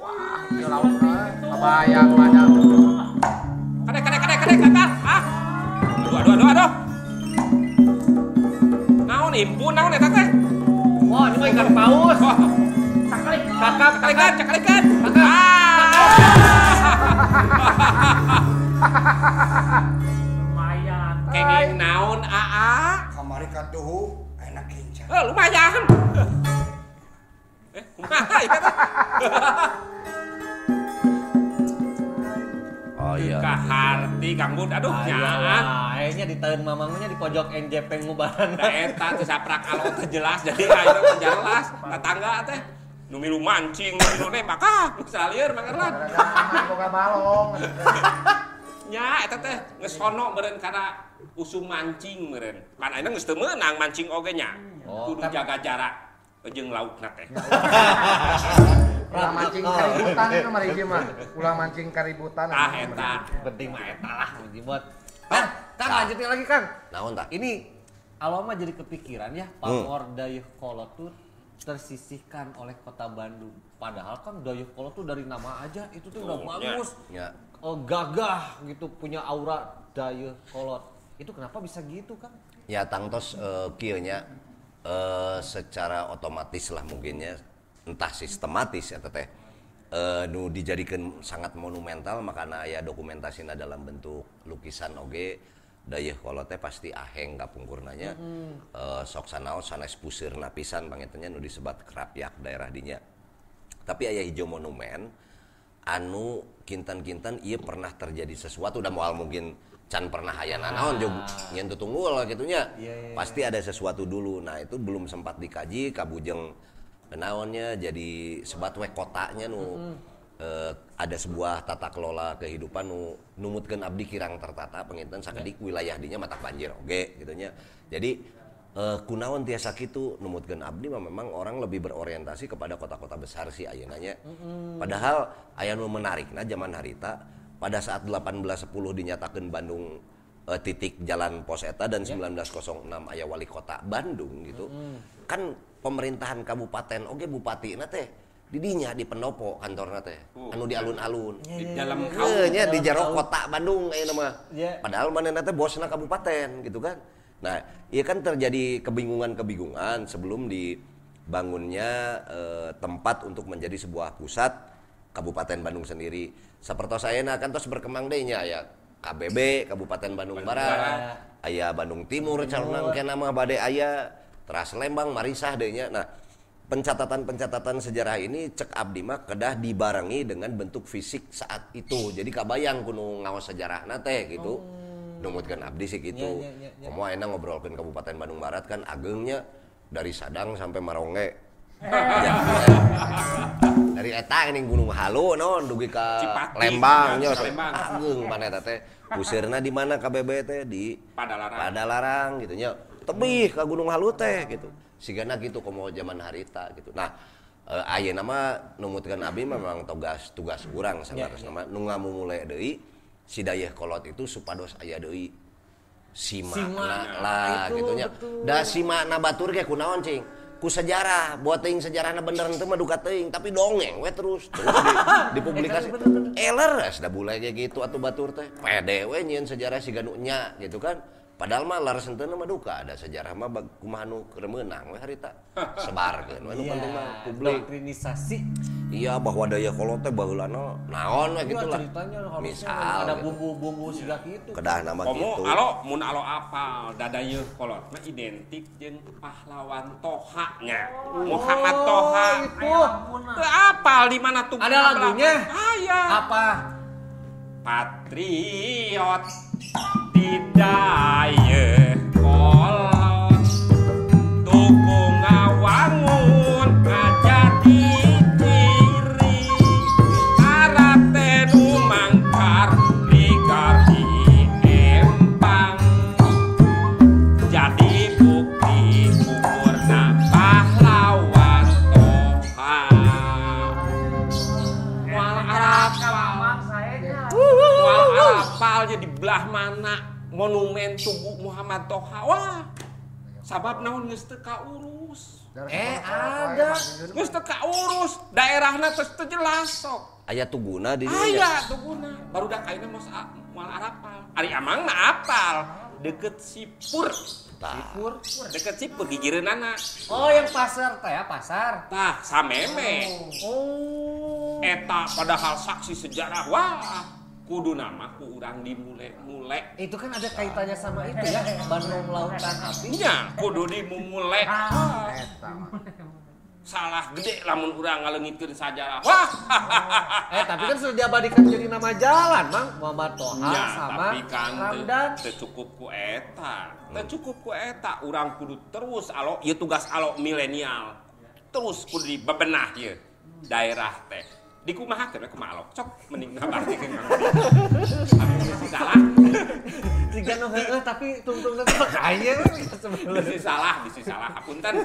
Speaker 8: Wah, ieu lautna kabayang banyak.
Speaker 5: Kade kakak. Ah. Aduh. Naon impun naon eta teh?
Speaker 6: Wah, ini mah ikan paus.
Speaker 5: Kakak, cakalikan.
Speaker 10: Lumayan.
Speaker 5: Kenging naon aa?
Speaker 4: Kamari katuhu enak kenca.
Speaker 5: Lumayan. Kumaha ieu teh?
Speaker 1: Oh iya.
Speaker 5: Kaharti Kang Bud, aduh nyaan.
Speaker 6: Kayaknya di tahun mamangnya di pojok NJP ngubaran.
Speaker 5: Da eta teh saprak alot teh jelas jadi ayeuna teh jelas tetangga teh. Nu milu mancing, nu milu nembak, salieur Mang Erlan.
Speaker 8: Boga balong.
Speaker 5: Nya eta teh geus sono meureun kana usum mancing meureun. Pan ayeuna geus teu meunang mancing oge nya. Kudu jaga jarak jeung laukna teh.
Speaker 8: Ulah mancing kaributan itu mah hiji mah. Ulah mancing kaributan.
Speaker 5: Tah eta,
Speaker 6: penting mah eta lah buat. Kang lanjutin lagi Kang.
Speaker 1: Naon tah?
Speaker 6: Ini awal mah jadi kepikiran ya, pamor Dayeuhkolot tuh tersisihkan oleh kota Bandung. Padahal kan Dayeuhkolot tuh dari nama aja itu tuh udah bagus.
Speaker 1: Ya.
Speaker 6: Gagah gitu, punya aura Dayeuhkolot. Itu kenapa bisa gitu, Kang?
Speaker 1: Ya tangtos kieu nya secara otomatis lah mungkinnya, entah sistematis ya teteh. Nu dijadikan sangat monumental makana aya dokumentasina dalam bentuk lukisan oge Dayeuhkolot teh pasti aheng kapungkurnanya. Sok sanaos sanes puseurna pisan pangintennya nu disebat Krapyak daerah dinya. Tapi aya hijau monumen anu kintan-kintan ieu pernah terjadi sesuatu da moal mungkin can pernah aya nanaon jeung nyen tutunggul kitu nya. Pasti ada sesuatu dulu. Nah, itu belum sempat dikaji kabujeng naonnya jadi sebat we kotanya nu ada sebuah tata kelola kehidupan nu numutkeun abdi kirang tertata panginten sakedik wilayah dinya matak banjir oge gitu nya. Jadi kunaon tiasa kitu numutkeun abdi mah memang orang lebih berorientasi kepada kota-kota besar sih ayeuna nya. Padahal aya nu menarikna zaman harita pada saat 1810 dinyatakeun Bandung titik jalan pos eta dan 1906 aya wali kota Bandung gitu. Kan pemerintahan kabupaten oge bupatina teh didinya di pendopo kantorna teh anu di alun-alun
Speaker 5: di dalam kaum
Speaker 1: nya di jero kota Bandung ayeuna mah. Padahal manehna teh bosna kabupaten gitu kan. Nah, ieu kan terjadi kebingungan-kebingungan sebelum dibangunnya tempat untuk menjadi sebuah pusat Kabupaten Bandung sendiri. Sapertos ayeuna kan tos berkembang deui nya aya KBB Kabupaten Bandung Barat, aya Bandung Timur calonang keneh mah bade aya. Teras Lembang Marisah deui nya. Nah, pencatatan-pencatatan sejarah ini cek abdi mah kedah dibarengi dengan bentuk fisik saat itu. Jadi kabayang kudu ngaos sejarahna teh gitu. Numutkeun abdi sih gitu.
Speaker 6: Ya.
Speaker 1: Komo ayeuna ngobrolkeun Kabupaten Bandung Barat kan agengnya dari Sadang sampai Marongge. Ya, dari eta ini Gunung Halu naon dugi ka
Speaker 5: Cipati,
Speaker 1: Lembang nya
Speaker 5: ka Lembang.
Speaker 1: Ageng mana eta teh. Pusirna di mana KBB teh di
Speaker 5: Padalarang.
Speaker 1: Padalarang gitu nya. Tebih ka Gunung Halu teh gitu. Sigana gitu komo zaman harita gitu. Nah, ayeuna mah numutkeun abdi memang tugas urang salarasna mah nu ngamumule deui si Dayeuhkolot itu supados aya deui simakna lah
Speaker 6: Itu,
Speaker 1: gitu nya.
Speaker 6: betul.
Speaker 1: Da simakna batur ge kunaon cing? Ku sejarah, buat teuing sejarahna bener henteu mah duka teuing, tapi dongeng we terus terus dipublikasi. Leres da bule ge gitu atuh batur teh. Pede we nyieun sejarah siga nu nya gitu kan. Padahal mah leres henteu mah duka, ada sejarah mah kumaha nu keur meunang we harita. Sebarkeun we nu
Speaker 6: Iya,
Speaker 1: penting mah publik.
Speaker 6: Doktrinisasi.
Speaker 1: Iya bahwa Dayeuhkolot teh baheulana naon we
Speaker 6: Iya,
Speaker 1: gitu lah.
Speaker 6: ceritanya harusnya
Speaker 1: Misal
Speaker 6: ada
Speaker 1: gitu.
Speaker 6: bumbu-bumbu siga gitu.
Speaker 1: Kedah nama
Speaker 5: Komo
Speaker 1: gitu.
Speaker 5: alo mun alo apal da Dayeuhkolot mah identik jeung pahlawan Toha nya. Muhammad Toha.
Speaker 6: Itu.
Speaker 5: Teu apal di mana tuh
Speaker 6: Ada lagunya?
Speaker 5: Aya.
Speaker 6: Apa?
Speaker 5: Patriot di Dayeuhkolot tuku ngawangun ngajadi ciri karate nu mangkar ligar di empang jadi bukti kuburna pahlawan Toha. Moal arapal. Moal arapal jadi belah mana monumen tugu Muhammad Toha. Wah, sabab naon geus teu kaurus.
Speaker 6: Ada.
Speaker 5: Geus teu kaurus, daerahna geus teu jelas sok.
Speaker 1: Aya tuguna di dieu nya.
Speaker 5: Aya tuguna. Barudak ayeuna moal arapal. Ari amang mah apal. Deket Sipur.
Speaker 1: Tah.
Speaker 6: Sipur.
Speaker 5: Deket Sipur gigireunana.
Speaker 6: Oh, yang pasar teh ya, pasar.
Speaker 5: Tah, sameme.
Speaker 6: Oh.
Speaker 5: Eta padahal saksi sejarah. Wah, kudu nama ku urang dimule-mule.
Speaker 6: Itu kan ada kaitannya sama itu ya, Bandung Lautan Api.
Speaker 5: Nya, kudu dimumule. Salah gede lamun urang ngaleungitkeun sajarah. Wah.
Speaker 6: Tapi kan sudah diabadikan jadi nama jalan, Mang. Muhammad Toha
Speaker 5: Nya,
Speaker 6: sama
Speaker 5: tapi kan
Speaker 6: Ramdan.
Speaker 5: teu cukup ku eta. Teu cukup ku eta, urang kudu terus alo ieu tugas alo milenial. Terus kudu dibebenah ieu daerah teh. Dikumahakeun we kumaha alo. Cok mending ngabartikeun Kang. Abi bisi salah.
Speaker 6: Tiga nu heueuh tapi tungtung teh kayaknya
Speaker 5: Bisi salah, bisi salah. Hapunten.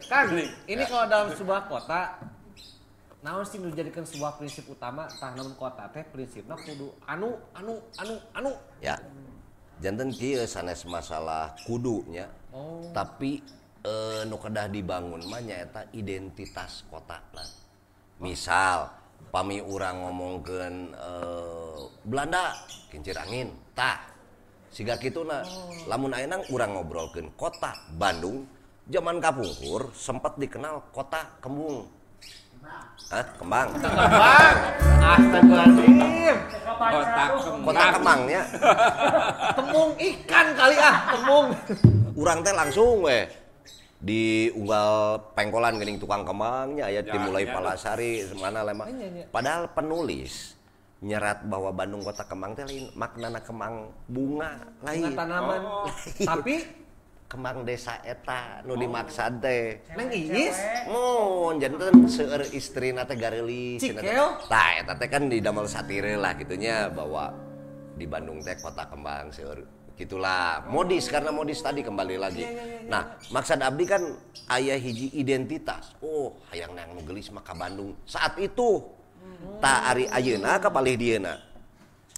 Speaker 6: Kang, ini kalau dalam sebuah kota naon sih nu dijadikan sebuah prinsip utama tah naon kota teh prinsipna kudu anu anu anu anu.
Speaker 1: Ya. Janten kieu sanes masalah kudunya.
Speaker 6: Oh.
Speaker 1: Tapi nu kedah dibangun mah nyaeta identitas kotana. Misal pami urang ngomongkeun Belanda kincir angin tah siga kituna. Lamun ayeuna urang ngobrolkeun kota Bandung zaman kapungkur sempat dikenal kota Kembung. Hah? Kembang.
Speaker 6: Kembang. Astagfirullahaladzim.
Speaker 5: Kota Kembang.
Speaker 1: Kota Kembangnya.
Speaker 6: Temung ikan kali ah, temung.
Speaker 1: Urang teh langsung weh di unggal pengkolan geuning tukang kembangnya aya
Speaker 5: Ya,
Speaker 1: dimulai
Speaker 5: ya.
Speaker 1: Palasari mana Lembang.
Speaker 6: Iya, iya.
Speaker 1: Padahal penulis nyerat bahwa Bandung kota Kembang teh lain maknana kembang bunga lain.
Speaker 6: Bunga tanaman.
Speaker 5: Oh.
Speaker 6: Tapi
Speaker 1: Kembang desa eta nu dimaksad teh.
Speaker 6: Neng Iis
Speaker 1: Mun janten seueur istrina teh gareulis cenah teh.
Speaker 6: Cikeoh.
Speaker 1: Tah eta teh kan didamel satire lah gitunya bahwa di Bandung teh kota kembang seueur gitulah. Modis karena modis tadi kembali lagi. Nah, maksud abdi kan aya hiji identitas. Oh, hayang nang nu geulis mah ka Bandung saat itu. Tah ari ayeuna ka palih dieuna.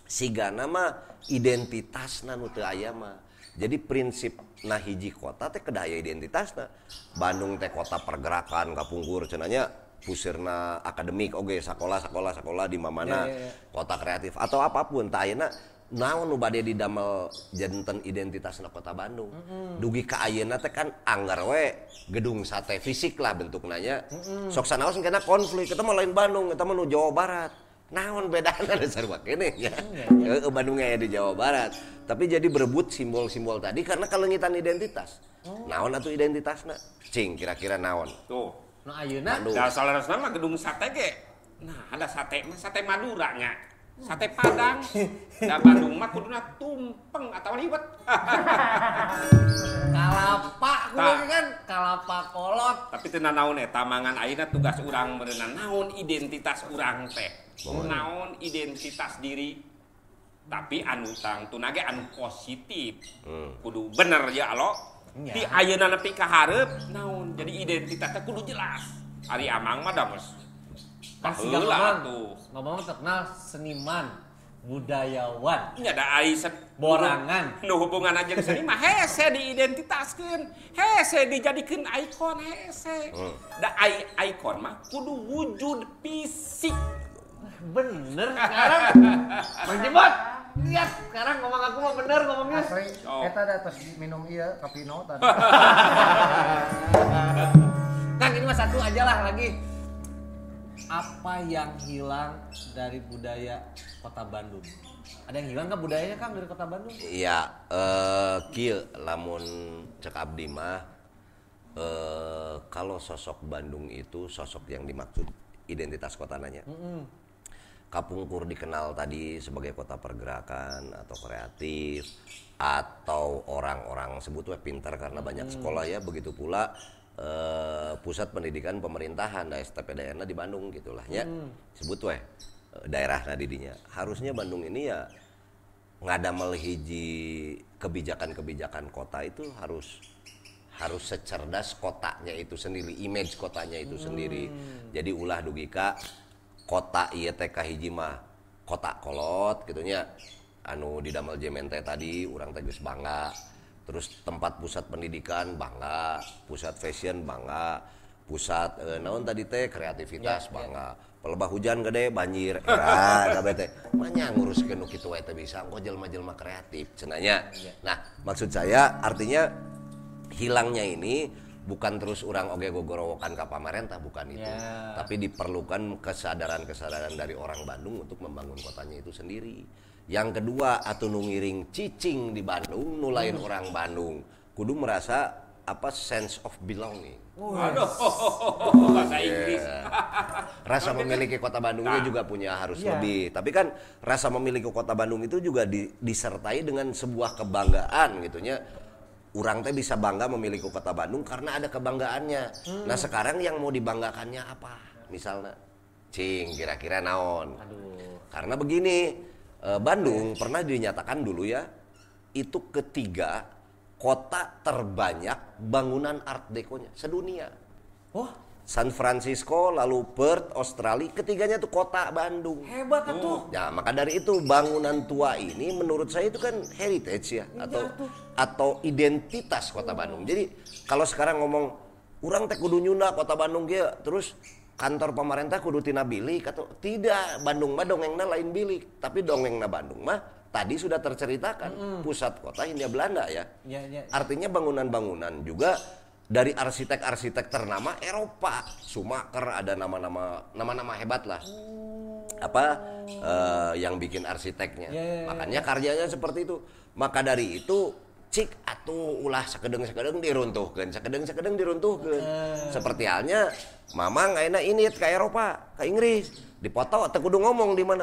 Speaker 1: Sigana mah identitasna nu teu aya mah. Jadi prinsip nah hiji kota teh kedah aya identitasna. Bandung teh kota pergerakan kapungkur cenah nya pusirna akademik oge sakola sakola sakola di mana-mana
Speaker 6: Ya, ya, ya.
Speaker 1: kota kreatif atau apapun tah ayeuna naon nu bade didamel janten identitasna kota Bandung. Dugi ka ayeuna teh kan anggar we gedung sate fisik lah bentukna nya. Sok sanaos kena konflik eta mah lain Bandung eta mah nu Jawa Barat. Naon bedana da sarua keneh ya. Heeh, Bandung aya di Jawa Barat. Tapi jadi berebut simbol-simbol tadi karena kalengitan identitas. Naon atuh identitasna? Cing kira-kira naon?
Speaker 5: Tuh.
Speaker 6: Nu ayeuna
Speaker 5: da salarasna mah gedung sate ge. Nah, ada sate mah sate Madura nya. Sate Padang. Da Bandung mah kuduna tumpeng atawa liwet.
Speaker 6: Kalapa kudu kan kalapa kolot.
Speaker 5: Tapi teu nanaon eta mangan ayeuna tugas urang meureunna naon identitas urang teh. Naon identitas diri. Tapi anu tangtuna ge anu positif. Kudu bener ya alo. Di ayeuna nepi ka hareup naon jadi identitasnya kudu jelas. Ari Amang mah da geus baheula tuh.
Speaker 6: Ngomong terkenal seniman, budayawan.
Speaker 5: Nya da ai
Speaker 6: borangan.
Speaker 5: Nu hubungan jeung seni mah hese diidentitaskeun, hese dijadikeun ikon hese. Da ai ikon mah kudu wujud fisik.
Speaker 6: Bener sekarang. Bang Jebot, lihat sekarang ngomong aku mah bener ngomongnya.
Speaker 8: Asli, eta da tos minum ieu kopi no tadi.
Speaker 6: Kang, ini mah satu aja lah lagi. Apa yang hilang dari budaya Kota Bandung? Ada yang hilang nggak budayanya Kang dari Kota Bandung?
Speaker 1: Iya, kieu lamun cek abdi mah kalau sosok Bandung itu sosok yang dimaksud identitas kotananya. Kapungkur dikenal tadi sebagai kota pergerakan atau kreatif atau orang-orang sebut we pintar karena banyak sekolah ya, begitu pula pusat pendidikan pemerintahan da STPDN-na di Bandung gitulah nya. Sebut we daerahna di dinya. Harusnya Bandung ini ya ngadamel hiji kebijakan-kebijakan kota itu harus secerdas kotanya itu sendiri, image kotanya itu sendiri. Jadi ulah dugi ka kota ieu teh kahiji mah kota kolot gitu nya, anu didamel jemente tadi urang teh geus bangga. Terus tempat pusat pendidikan bangga, pusat fashion bangga, pusat naon tadi teh kreativitas bangga. Pelebah hujan gede banjir era kabeh teh. Manya nguruskeun nu kitu wae teh bisa engko jelema-jelema kreatif cenah nya. Nah, maksud saya artinya hilangnya ini bukan terus orang oge gogorowokan ka pamarentah, bukan itu. Tapi diperlukan kesadaran-kesadaran dari orang Bandung untuk membangun kotanya itu sendiri. Yang kedua, atuh nu ngiring cicing di Bandung, nu lain orang Bandung, kudu merasa apa sense of belonging.
Speaker 5: Aduh, bahasa Inggris.
Speaker 1: Rasa memiliki kota Bandungnya juga punya harus lebih. Tapi kan rasa memiliki kota Bandung itu juga disertai dengan sebuah kebanggaan gitunya. Urang teh bisa bangga memiliki kota Bandung karena ada kebanggaannya. Nah sekarang yang mau dibanggakannya apa? Misalnya, cing kira-kira naon?
Speaker 6: Aduh.
Speaker 1: Karena begini, Bandung pernah dinyatakan dulu ya, itu ketiga kota terbanyak bangunan Art Deco-nya sedunia.
Speaker 6: Oh,
Speaker 1: San Francisco, lalu Perth, Australia, ketiganya tuh kota Bandung.
Speaker 6: Hebat tuh.
Speaker 1: Ya, maka dari itu bangunan tua ini menurut saya itu kan heritage ya, atau identitas kota Bandung. Jadi kalau sekarang ngomong urang teh kudu nyunda kota Bandung kieu, terus kantor pemerintah kudu tina bilik atau tidak, Bandung mah dongengna lain bilik, tapi dongengna Bandung mah tadi sudah terceritakan pusat kota Hindia Belanda ya.
Speaker 6: Ya.
Speaker 1: Artinya bangunan-bangunan juga dari arsitek-arsitek ternama Eropa, Schumacher, ada nama-nama hebat lah. Apa yang bikin arsiteknya. Makanya karyanya seperti itu. Maka dari itu cik atuh ulah sakedeung-sakedeung diruntuhkeun, sakedeung-sakedeung diruntuhkeun. Seperti halnya Mamang ayeuna init ka Eropa, ka Inggris, dipoto teu kudu ngomong di mana.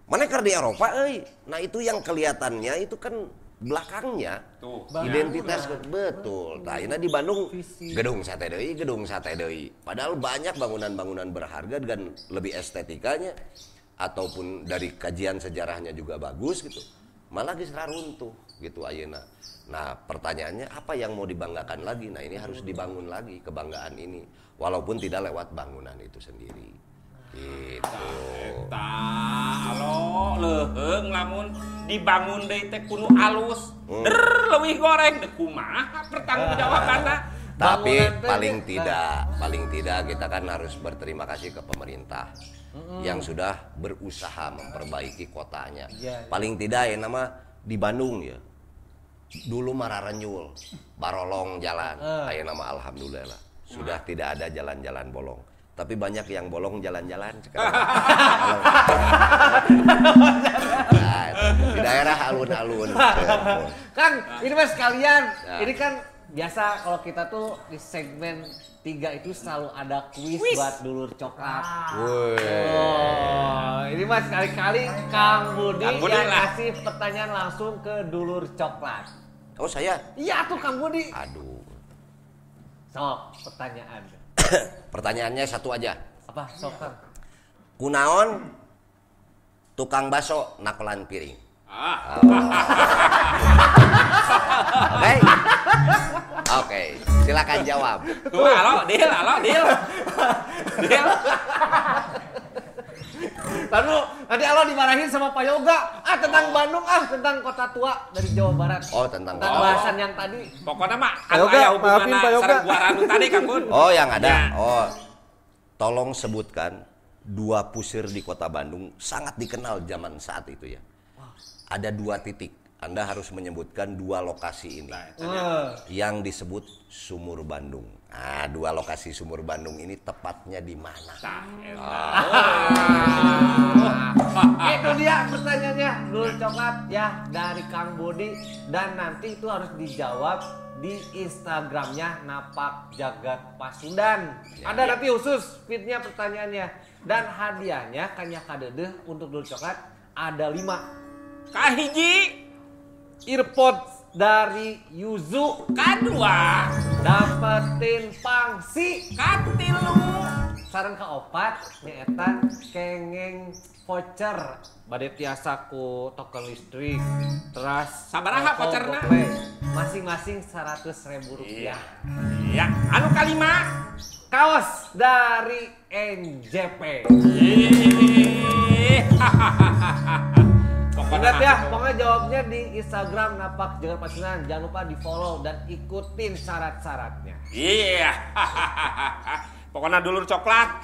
Speaker 1: Mana keur di Eropa euy. Nah itu yang kelihatannya itu kan belakangnya
Speaker 5: tuh,
Speaker 1: identitas betul. Nah, ini di Bandung gedung sate deui, Padahal banyak bangunan-bangunan berharga dan lebih estetikanya ataupun dari kajian sejarahnya juga bagus gitu. Malah geus raruntuh gitu ayeuna. Nah, pertanyaannya apa yang mau dibanggakan lagi? Nah, ini harus dibangun lagi kebanggaan ini walaupun tidak lewat bangunan itu sendiri. Gitu.
Speaker 5: Eta alo leuheung lamun dibangun deui teh kudu alus. Der leuwih goreng deui kumaha pertanggungjawabanna.
Speaker 1: Tapi paling tidak kita kan harus berterima kasih ke pemerintah yang sudah berusaha memperbaiki kotanya. Paling tidak ya nama di Bandung ya. Dulu mararenyul, barolong jalan. Ayeuna mah alhamdulillah sudah tidak ada jalan-jalan bolong. Tapi banyak yang bolong jalan-jalan sekarang. Nah, di daerah alun-alun.
Speaker 6: Kang, ini mas sekalian. Ini kan biasa kalau kita tuh di segmen 3 itu selalu ada kuis buat dulur coklat. Oh, ini mas kali-kali Kang Budi yang kasih pertanyaan langsung ke dulur coklat.
Speaker 1: Oh saya?
Speaker 6: Iya tuh Kang Budi.
Speaker 1: Aduh.
Speaker 6: Sok, pertanyaan.
Speaker 1: Pertanyaannya satu aja.
Speaker 6: Apa? Sok Kang.
Speaker 1: Kunaon tukang baso nakolan piring? Oke. Oke, silakan jawab.
Speaker 5: Tuh, halo, deal, halo, deal. Deal.
Speaker 6: Lalu nanti alo dimarahin sama Pak Yoga. Ah, tentang Bandung, ah, tentang kota tua dari Jawa Barat.
Speaker 1: Oh, tentang
Speaker 6: bahasan yang tadi.
Speaker 5: Pokoknya mah anu aya hubunganna sareng Guaranu tadi, Kang Bun.
Speaker 1: Oh, yang ada. Ya. Oh. Tolong sebutkan dua pusir di kota Bandung sangat dikenal zaman saat itu ya. Ada dua titik. Anda harus menyebutkan dua lokasi ini yang disebut Sumur Bandung. Nah, dua lokasi Sumur Bandung ini tepatnya di mana?
Speaker 6: Itu dia pertanyaannya, dulur coklat ya dari Kang Budi, dan nanti itu harus dijawab di Instagramnya Napak Jagat Pasundan. Ya, ada nanti khusus feednya pertanyaannya, dan hadiahnya kanya kadedeh untuk dulur coklat ada 5.
Speaker 5: Kahiji
Speaker 6: earpods dari Yuzu,
Speaker 5: kadua
Speaker 6: dapetin pangsi,
Speaker 5: katilu
Speaker 6: sareng kaopat nyaeta kengeng voucher bade tiasa ku token listrik teras
Speaker 5: sabaraha voucherna
Speaker 6: masing-masing 100.000 rupiah.
Speaker 5: Iya, anu kalima
Speaker 6: kaos dari NJP. Ingat ya, pokoknya jawabnya di Instagram Napak Jagat Pasundan. Jangan lupa di follow dan ikutin syarat-syaratnya.
Speaker 5: Iya. Pokoknya dulur coklat,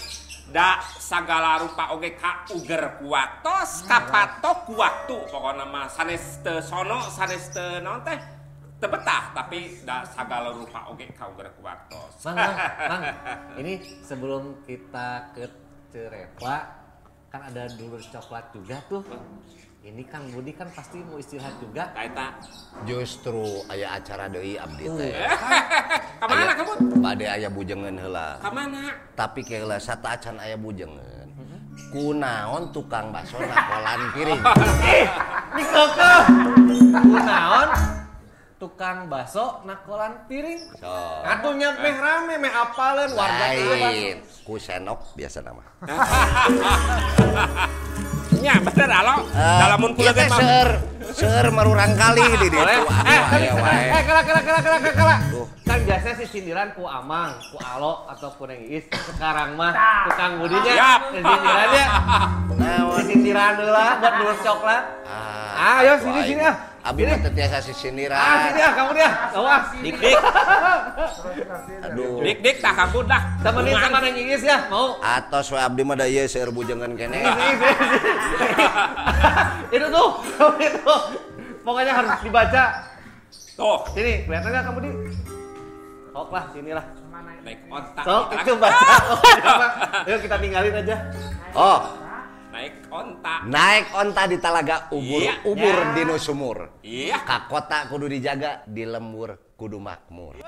Speaker 5: da sagala rupa oge ka uger ku waktos, kapatok ku waktu. Pokoknya mah sanes teu sono, sanes teu naon teh, teu betah, tapi da sagala rupa oge ka uger ku waktos.
Speaker 6: Mang, Mang, ini sebelum kita ke Cerepa, kan ada dulur coklat juga tuh. Ini Kang Budi kan pasti mau istirahat juga.
Speaker 5: Kaita.
Speaker 1: Justru aya acara deui abdi teh.
Speaker 5: Ka mana kamu?
Speaker 1: Bade aya bujengeun heula.
Speaker 5: Ka mana?
Speaker 1: Tapi ke heula sateuacan aya bujengeun. Kunaon tukang bakso nakolan piring?
Speaker 6: Ih, dikekeh. Kunaon tukang bakso nakolan piring?
Speaker 1: So.
Speaker 6: Atuh nya meh rame meh apaleun warga
Speaker 1: lain. Ku senok biasa nama.
Speaker 5: Nya bener alo. Dalamun kula ge mah.
Speaker 1: Seur marurang kali di ditu.
Speaker 6: Kala kala. Kan biasanya si sindiran ku Amang, ku Alo atau ku Neng Iis. Sekarang mah tukang Budinya sindirannya. Si sindiran heula buat dulur coklat. Ayo sini sini ah.
Speaker 1: Abi mah teu tiasa sisindiran.
Speaker 6: Ah sini ah kamu dia. Kamu ah.
Speaker 5: Dik-dik.
Speaker 1: Aduh.
Speaker 5: Dik-dik tah kamu dah.
Speaker 6: Temenin sama Neng Iis ya, mau.
Speaker 1: Atos we abdi mah da ieu seueur bujengan keneh.
Speaker 6: Itu tuh, itu. Pokoknya harus dibaca.
Speaker 5: Tuh.
Speaker 6: Sini, kelihatan enggak kamu di? Sok lah, sinilah.
Speaker 5: Naik ontak.
Speaker 6: Sok, itu baca. Ayo kita tinggalin aja.
Speaker 1: Oh.
Speaker 5: Naik onta.
Speaker 1: Naik onta di talaga ubur,
Speaker 5: iya.
Speaker 1: Ubur dinu sumur.
Speaker 5: Iya.
Speaker 1: Ka kota kudu dijaga, di lembur kudu makmur.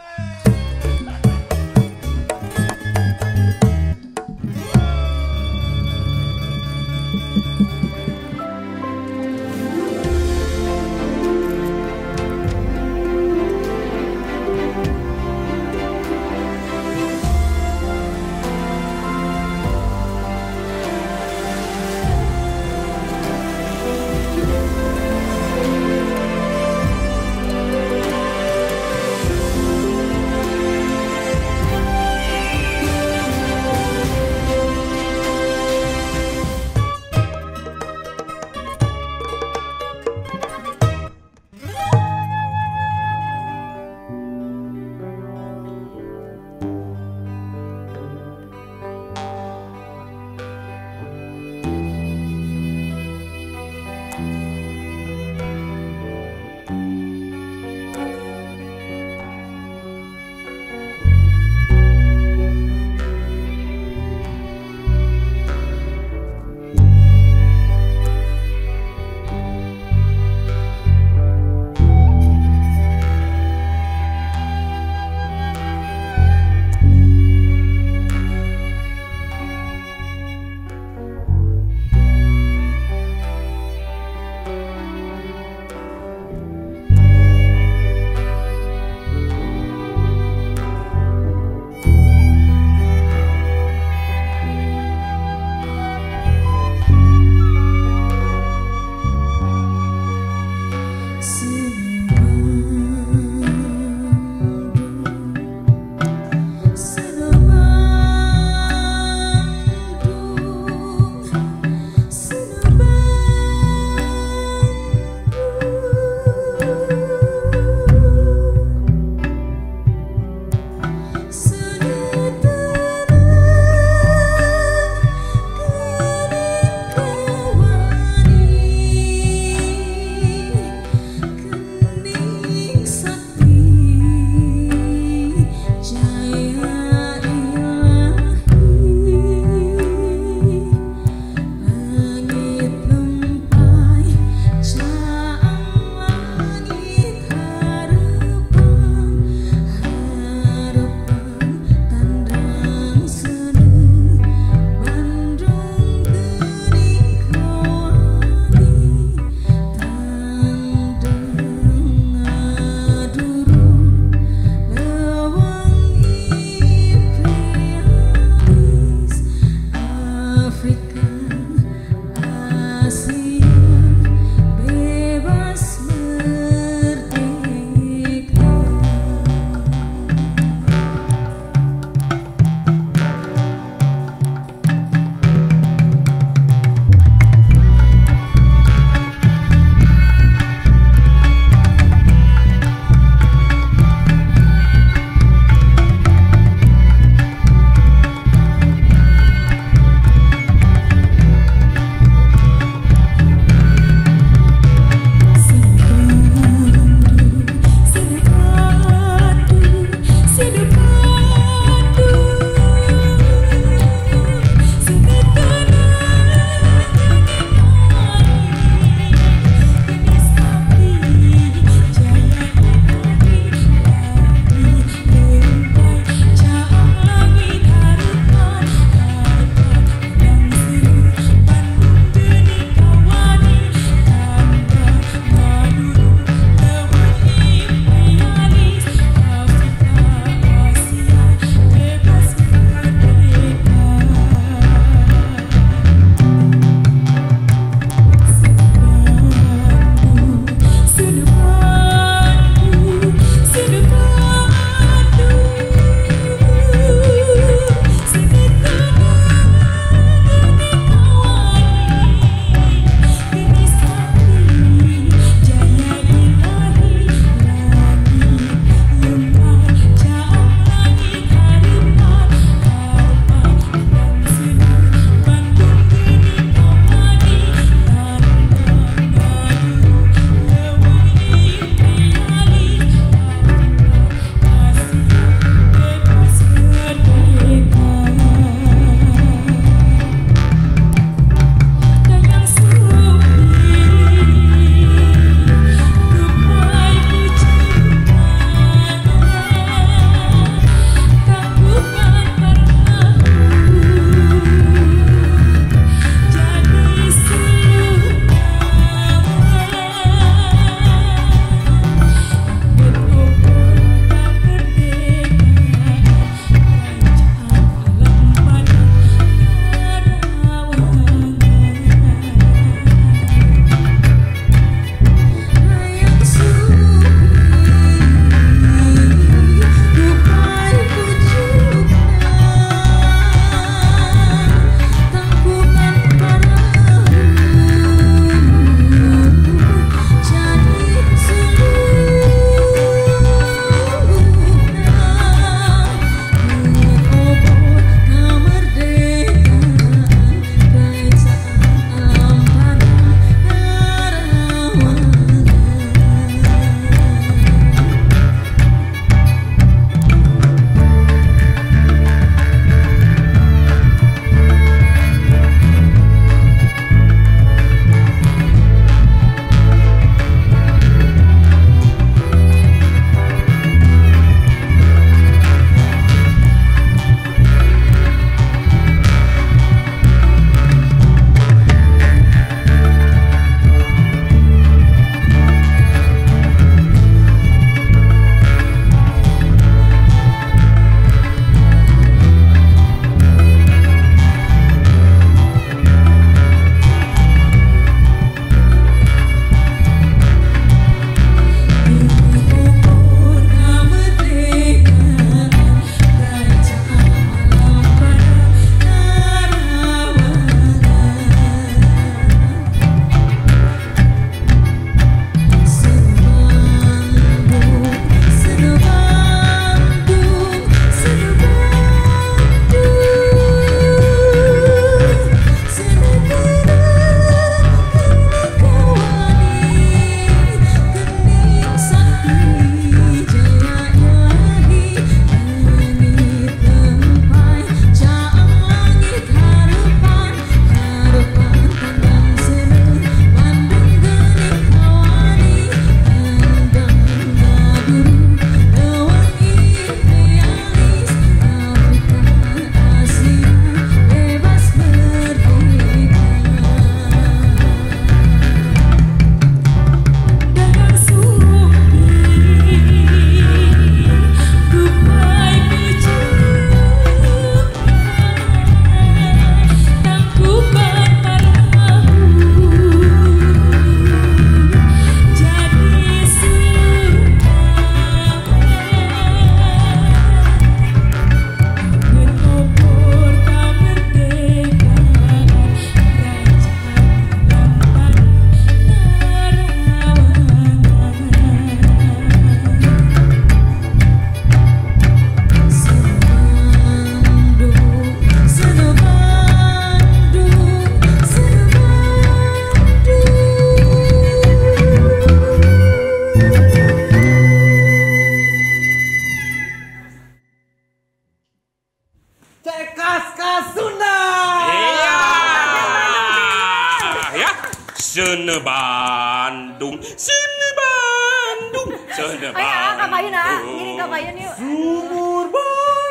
Speaker 5: Seuneu Bandung, Seuneu Bandung, Seuneu
Speaker 2: Ayo, ah, kapayun ah, ngiring kapayun yuk.
Speaker 5: Sumur Bandung.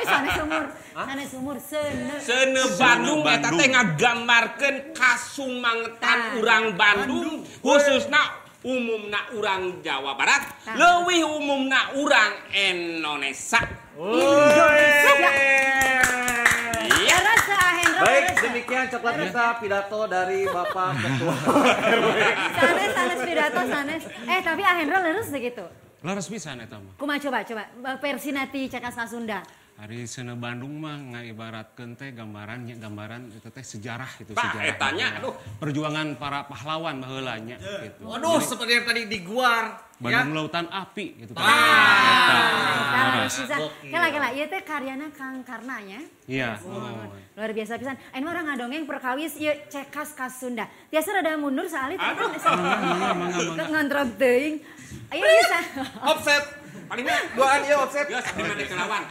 Speaker 2: Sana sumur, sana sumur seuneu.
Speaker 5: Seuneu Bandung eta teh ngagambarkeun kasumangetan urang Bandung, khususna umumna urang Jawa Barat, leuwih umumna urang Indonesia.
Speaker 2: Indonesia.
Speaker 5: Iya.
Speaker 6: Baik, demikian coklat kita pidato dari Bapak Ketua RW.
Speaker 2: Sanes, sanes pidato sanes. Tapi Ahendra leres deh gitu.
Speaker 10: Leres pisan eta mah.
Speaker 2: Kumaha coba versi nati Cekas Kasunda.
Speaker 10: Ari Seuneu Bandung mah ngaibaratkeun teh gambaran itu teh sejarah itu
Speaker 5: bah,
Speaker 10: sejarah.
Speaker 5: Etanya aduh
Speaker 10: perjuangan para pahlawan baheula nya gitu.
Speaker 6: Waduh, seperti yang tadi di Guar
Speaker 10: Bandung ya. Lautan Api gitu.
Speaker 2: Tah, kela-kela ieu teh karyana Kang Karna nya.
Speaker 10: Iya.
Speaker 2: Luar biasa pisan. Ayeuna urang ngadongeng perkawis ieu Cekas Kasunda. Tiasa rada mundur saalit kan ngontrol teuing. Ayo bisa.
Speaker 6: Offset.
Speaker 5: Paling
Speaker 6: duaan ieu offset.
Speaker 5: Geus abdi mah kelawan.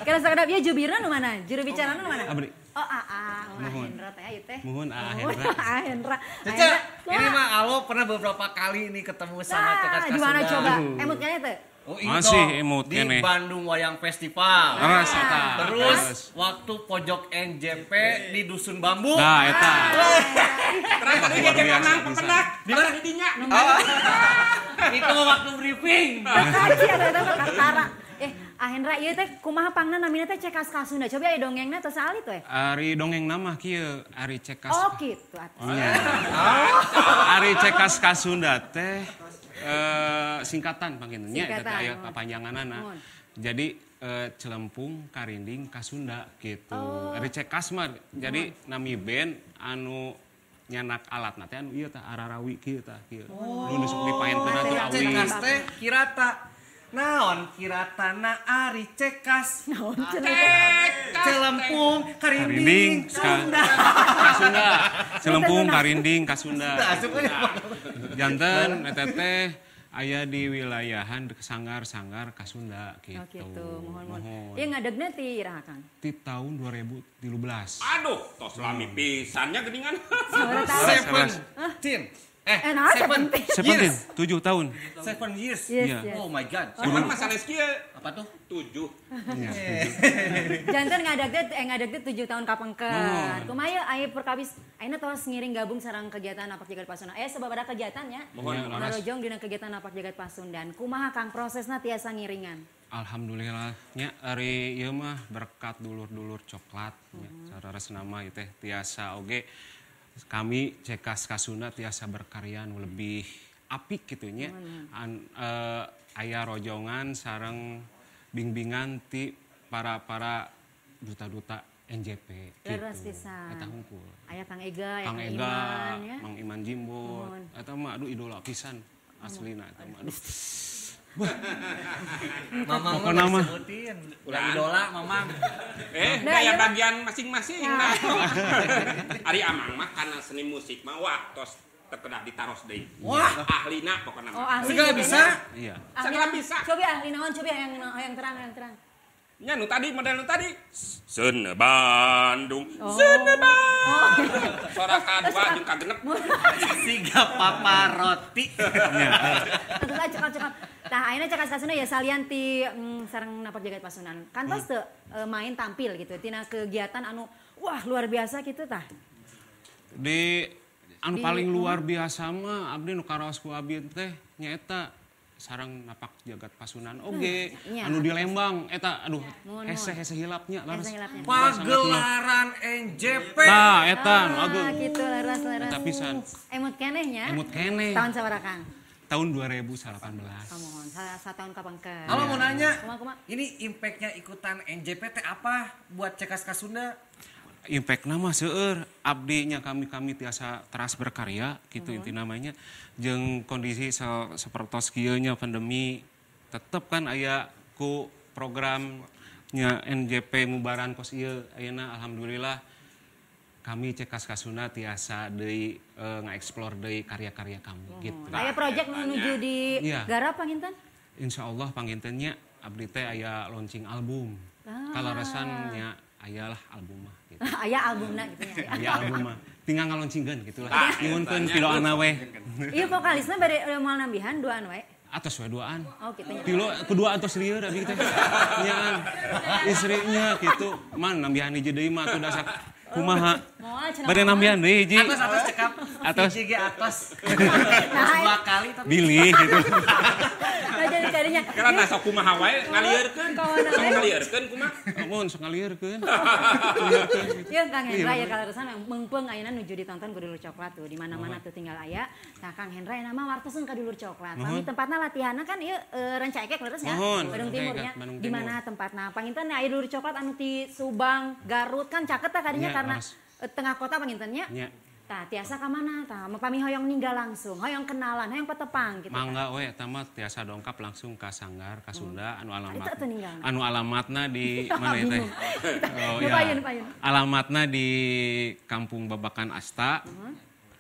Speaker 2: Kira sakedap ieu jubirna nu mana? Juru bicarana nu mana?
Speaker 10: Abdi.
Speaker 2: Oh, Aa, Hendra teh ieu teh.
Speaker 10: Muhun Aa Hendra.
Speaker 2: Aa Hendra.
Speaker 6: Cece, ini mah Alo pernah beberapa kali ini ketemu sama Cekas Kasunda.
Speaker 2: Di mana coba? Emut kayaknya teh?
Speaker 6: Oh,
Speaker 10: masih emut
Speaker 6: di Bandung Wayang Festival.
Speaker 10: Terus eta.
Speaker 6: Terus waktu pojok NJP di Dusun Bambu.
Speaker 10: Nah, eta.
Speaker 5: Terus tadi dia menang pepenak.
Speaker 6: Di mana
Speaker 5: di dinya?
Speaker 6: Itu waktu briefing.
Speaker 2: Kaji eta perkara. Ahendra ieu teh kumaha pangna namina teh Cekas Kasunda. Coba aya dongengna teh saalit we.
Speaker 10: Ari dongengna mah kieu, ari Cekas.
Speaker 2: Oh kitu atuh.
Speaker 10: Ari Cekas Kasunda teh singkatan panginten nya eta teh aya papanjanganana. Jadi Celempung Karinding Kasunda gitu. Ari Cekas mah jadi nami band anu nyanak alatna teh anu ieu tah ararawi kieu tah kieu. Nu nusuk dipaenkeunna tuh awi.
Speaker 6: Cekas teh kirata. Naon kiratana ari Cekas.
Speaker 2: Naon
Speaker 6: Celempung Karinding Sunda.
Speaker 10: Kasunda. Celempung Karinding Kasunda. Janten eta teh aya di wilayahan Sanggar-Sanggar Kasunda gitu.
Speaker 2: Oh gitu, mohon. Ieu ngadegna ti iraha Kang?
Speaker 10: Ti tahun 2013.
Speaker 5: Aduh, tos lami pisannya geuningan.
Speaker 6: 17.
Speaker 10: 7 tahun.
Speaker 6: 7 years.
Speaker 2: Yes, yes.
Speaker 6: Oh my god.
Speaker 5: Cuman masalah kieu
Speaker 6: apa tuh?
Speaker 5: 7.
Speaker 2: Janten ngadeg teh 7 tahun kapengker. Kumaha ieu aya perkawis ayeuna tos ngiring gabung sareng kegiatan Napak Jagat Pasundan. Aya sababaraha kegiatan nya. Ngarojong dina kegiatan Napak Jagat Pasundan. Kumaha Kang prosesna tiasa ngiringan?
Speaker 10: Alhamdulillah nya ari ieu mah berkat dulur-dulur coklat nya. Sararesna mah ieu teh tiasa oge kami Cekas Kasunda tiasa berkarya nu lebih apik gitu nya. Aya rojongan sareng bimbingan ti para duta-duta NJP gitu. Eta hungkul.
Speaker 2: Aya Kang Ega,
Speaker 10: Kang Ega,
Speaker 2: Iman ya.
Speaker 10: Mang Iman Jimbot. Eta mah aduh idola pisan aslina eta mah. Aduh.
Speaker 6: Mamang mah disebutin, ulah idola mamang.
Speaker 5: Gaya bagian masing-masing nah. Ari Amang mah karena seni musik mah wah tos terkedah ditaros deui.
Speaker 6: Wah,
Speaker 5: ahlina pokona mah.
Speaker 2: Oh, ahli.
Speaker 6: Segala bisa?
Speaker 10: Iya.
Speaker 5: Segala bisa.
Speaker 2: Coba ahli naon, coba yang terang.
Speaker 5: Nya nu tadi model nu tadi. Seuneu Bandung, Seuneu Bandung. Sora kadua jeung kagenep.
Speaker 6: Siga papa roti.
Speaker 2: Terus aja cekap. Tah ayeuna Cekas Kasunda ya salian ti sareng Napak Jagat Pasundan. Kantos teu main tampil gitu tina kegiatan anu wah luar biasa gitu tah.
Speaker 10: Di anu paling luar biasa mah abdi nu karaos ku abdi teh nyaeta sareng Napak Jagat Pasundan oge anu di Lembang eta aduh hese-hese hilapnya laras.
Speaker 6: Pagelaran NJP.
Speaker 10: Tah eta anu ageung.
Speaker 2: Gitu laras.
Speaker 10: Eta pisan.
Speaker 2: Emut keneh nya.
Speaker 10: Emut keneh.
Speaker 2: Tahun sabaraha Kang?
Speaker 10: Tahun 2018.
Speaker 2: Oh, mohon, tahun kapengker.
Speaker 6: Halo mau nanya,
Speaker 2: kuma.
Speaker 6: Ini impactnya ikutan NJP teh apa buat Cekas Kasunda?
Speaker 10: Impactna mah seueur, abdinya kami tiasa teras berkarya gitu inti namanya. Jeung kondisi sapertos kieu nya pandemi tetep kan aya ku programnya NJP ngubaran kos ieu ayeuna alhamdulillah kami Cekas Kasunda tiasa deui ngaeksplor deui karya-karya kami gitu.
Speaker 2: Aya project menuju di garap panginten?
Speaker 10: Insyaallah pangintennya abdi teh aya launching album. Kalaresan nya aya lah album mah gitu.
Speaker 2: Aya albumna gitu ya.
Speaker 10: Aya album mah. Tinggal ngaloncingkeun gitu lah. Nyuhunkeun piloana we.
Speaker 2: Ieu vokalisna bade moal nambihan duaan we.
Speaker 10: Atos we duaan.
Speaker 2: Oh kitu nya.
Speaker 10: Tilu kedua atos lieur abi teh. Nyaan. Istrinya gitu. Man nambihan hiji deui mah atuh dasar kumaha. Bade nambihan deui hiji.
Speaker 6: Atos atos cekap.
Speaker 10: Atos.
Speaker 6: Hiji ge atos. Dua kali tapi
Speaker 10: bilih gitu.
Speaker 2: Nah jadi kadinya.
Speaker 5: Karena sok kumaha wae ngalieurkeun. Sok ngalieurkeun kumaha?
Speaker 10: Mun sok ngalieurkeun.
Speaker 2: Ieu Kang Hendra ya kaleresan meungpeung ayeuna nuju ditonton ku Dulur Coklat tuh di mana-mana tuh tinggal aya. Tah Kang Hendra ayeuna mah wartoseun ka Dulur Coklat. Pami tempatna latihanna kan ieu Rancaekek leres nya. Bandung Timur nya. Di mana tempatna? Panginten aya Dulur Coklat anu ti Subang, Garut kan caket tah kadinya karena tengah kota panginten nya. Tah tiasa ka mana tah pami hoyong ninggal langsung, hoyong kenalan, hoyong petepang gitu.
Speaker 10: Mangga we eta mah tiasa dongkap langsung ka Sanggar, ka Sunda anu alamat. Anu alamatna di mana teh? Oh ya. Alamatna di Kampung Babakan Asta,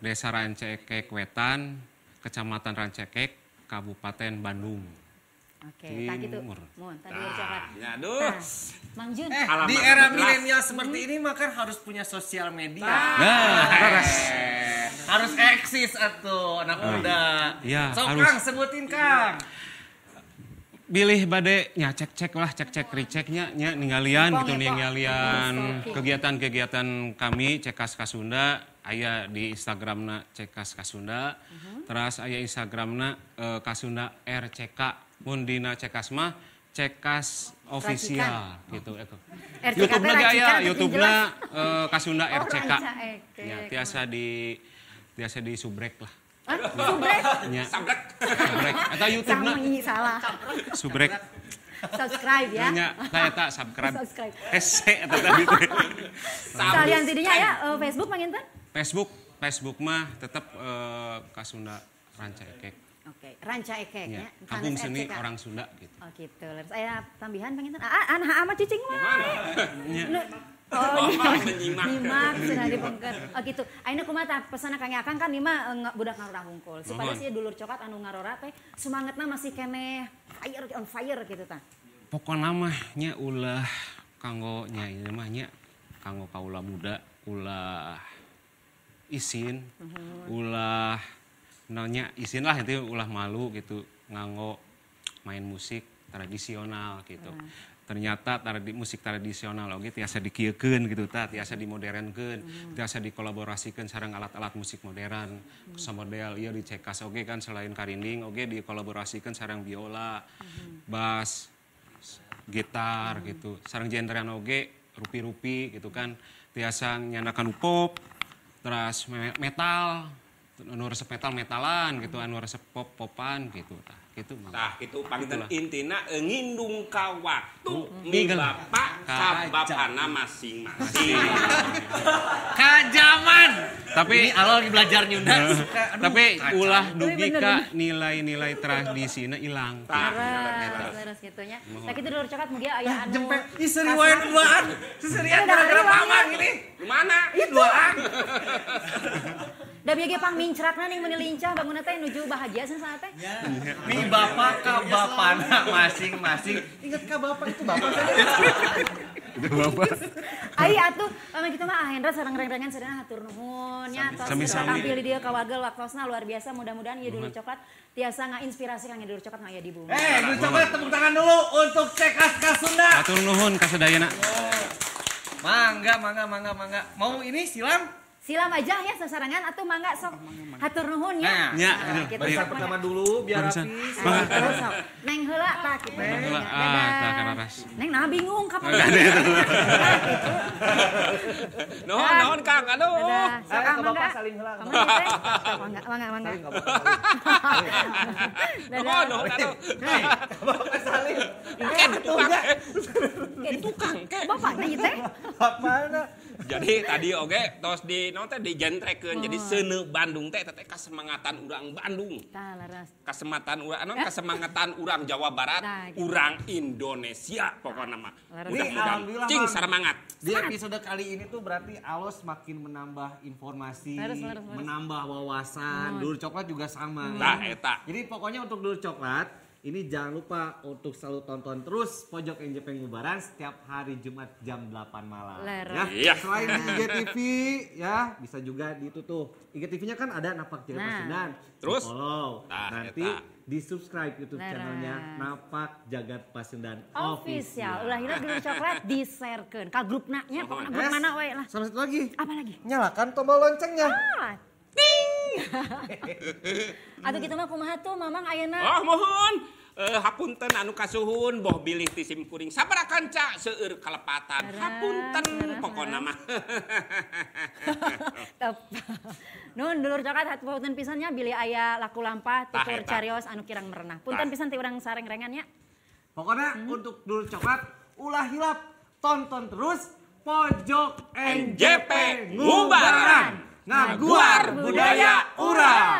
Speaker 10: Desa Rancaekek Wetan, Kecamatan Rancaekek, Kabupaten Bandung.
Speaker 2: Oke, tah gitu. Mun, tadi coklat.
Speaker 5: Ya aduh.
Speaker 2: Mang Jun.
Speaker 6: Di era milenial seperti ini mah kan harus punya sosial media.
Speaker 10: Nah,
Speaker 6: harus eksis atuh anak muda.
Speaker 10: Iya,
Speaker 6: so,
Speaker 10: harus.
Speaker 6: Kang, sebutin Kang.
Speaker 10: Bilih bade nya cek-cek lah, cek-cek riceknya nya ninggalian gitu, ninggalian kegiatan-kegiatan kami Cekas Kasunda aya di Instagramna Cekas Kasunda. Terus aya Instagramna Kasunda RCK. Mun dina Cekas mah Cekas official gitu. YouTube-na ge aya, YouTube-na Kasunda RCK. Ya, tiasa di subrek lah.
Speaker 2: Subrek?
Speaker 10: Subrek. Subrek. Atau YouTube-na.
Speaker 2: Salah.
Speaker 10: Subrek.
Speaker 2: Subscribe ya.
Speaker 10: Nya, eta subscribe.
Speaker 2: Subscribe.
Speaker 10: Hese eta tadi teh.
Speaker 2: Salian tidinya ya Facebook panginten?
Speaker 10: Facebook mah tetep Kasunda Rancaekek.
Speaker 2: Oke, Rancaekek ya.
Speaker 10: Kampung seni orang Sunda gitu.
Speaker 2: Oh gitu. Leres aya tambihan panginten. Ah, ama cicing wae. Oh, nyimak. Nyimak cenah dipengker. Oh gitu. Ayeuna kumaha tah pesanna Kang Akang kan ieu mah budak ngarora hungkul. Supaya sih dulur coklat anu ngarora teh semangatna masih keneh fire on fire gitu tah.
Speaker 10: Pokona mah nya ulah kanggo nya ieu mah nya kanggo kaula muda ulah isin, ulah nanya isin lah itu ulah malu gitu nganggo main musik tradisional gitu. Ternyata musik tradisional oge tiasa dikieukeun gitu tah, tiasa dimodernkeun, tiasa dikolaborasikeun sareng alat-alat musik modern. Samodel ieu di Cekas oge kan selain karinding oge dikolaborasikeun sareng biola, bass, gitar gitu. Sareng genrean oge rupi-rupi gitu kan. Tiasa nyandakan pop, terus metal, anu resep metal-metalan gitu, anu resep pop-popan gitu tah. Gitu
Speaker 5: tah gitu panginten intina ngindung ka waktu mi bapak ka bapana masing-masing.
Speaker 6: Ka zaman.
Speaker 10: Tapi
Speaker 6: ini alo lagi belajar nyunda.
Speaker 10: Tapi ulah dugi ka nilai-nilai tradisina ilang.
Speaker 2: Tah leres kitu nya. Tah kitu dulur coklat mugia aya anu.
Speaker 6: Jempet ih seriuan duaan. Seserian gara-gara mamang ini.
Speaker 5: Mana?
Speaker 6: Ih duaan.
Speaker 2: Da bieu ge pang mincrakna ning meuni lincah bangunna teh nuju bahagia cenah teh.
Speaker 6: Mi bapak ka bapana masing-masing. Ingat ka bapak itu bapak saya.
Speaker 10: Itu bapak.
Speaker 2: Ai atuh pamit kitu mah Hendra sareng reng-rengan sadayana hatur nuhun nya tos tampil di dieu ka wagel waktosna luar biasa mudah-mudahan ieu dulur coklat tiasa ngainspirasi kang dulur coklat aya di bumi.
Speaker 6: Dulur coklat tepuk tangan dulu untuk Cekas Kasunda.
Speaker 10: Hatur nuhun ka sadayana.
Speaker 6: Mangga mangga mangga mangga. Mau ini silam?
Speaker 2: Silam aja ya sasarangan atau mangga sok hatur nuhun nya.
Speaker 10: Nya,
Speaker 6: barisan pertama dulu biar rapi.
Speaker 2: Sok. Neng heula tah kitu.
Speaker 10: Neng heula ah tah kararas.
Speaker 2: Neng nah bingung kapan.
Speaker 5: Nuhun nuhun Kang, aduh.
Speaker 2: Sok ah mangga.
Speaker 6: Saling heula.
Speaker 2: Mangga mangga mangga.
Speaker 5: Nuhun nuhun aduh.
Speaker 6: Bapak saling.
Speaker 5: Kan tukang. Tukang ke.
Speaker 2: Bapakna ieu teh.
Speaker 6: Bapakna.
Speaker 5: Jadi tadi oge tos di naon teh dijentrekeun jadi seuneu Bandung teh eta teh kasemangatan urang Bandung.
Speaker 2: Tah leres.
Speaker 5: Kasemangatan urang anu kasemangatan urang Jawa Barat, urang Indonesia pokona mah.
Speaker 6: Mudah-mudahan
Speaker 5: cing saramangat.
Speaker 6: Di episode kali ini tuh berarti Alos makin menambah informasi, menambah wawasan. Dulur Coklat juga sama.
Speaker 5: Tah eta.
Speaker 6: Jadi pokoknya untuk Dulur Coklat Ini jangan lupa untuk selalu tonton terus Pojok NJP Ngubaran setiap hari Jumat jam 8 malam.
Speaker 2: Leres.
Speaker 6: Ya.
Speaker 5: Iya.
Speaker 6: Selain di IGTV ya, bisa juga di itu tuh. IGTV-nya kan ada Napak Jagat
Speaker 2: Nah.
Speaker 6: Pasundan.
Speaker 5: Terus?
Speaker 6: Di follow.
Speaker 5: Tah,
Speaker 6: Nanti
Speaker 5: eta.
Speaker 6: di subscribe YouTube
Speaker 2: Leres.
Speaker 6: channelnya Napak Jagat Pasundan
Speaker 2: Official. Ulah hilap dulur coklat di-sharekeun ka grupna nya, pokokna grup
Speaker 6: Yes.
Speaker 2: mana we lah.
Speaker 6: Sama satu lagi.
Speaker 2: Apa lagi?
Speaker 6: Nyalakan tombol loncengnya.
Speaker 2: Ah, ting. Atuh kitu mah kumaha tuh Mamang ayeuna?
Speaker 5: Oh mohon. Hapunten anu kasuhun boh bilih ti sim kuring sabaraha kanca seueur kalepatan. Hapunten pokona mah.
Speaker 2: Tep. Nun dulur coklat hapunten pisan nya bilih aya laku lampah
Speaker 5: Tah,
Speaker 2: tutur
Speaker 5: eta.
Speaker 2: carios anu kirang merenah. Punten
Speaker 5: Tah.
Speaker 2: pisan ti urang sareng-rengan nya.
Speaker 6: Pokoknya untuk dulur coklat ulah hilap tonton terus Pojok NJP
Speaker 5: NJP Ngubaran.
Speaker 6: Ngaguar budaya urang.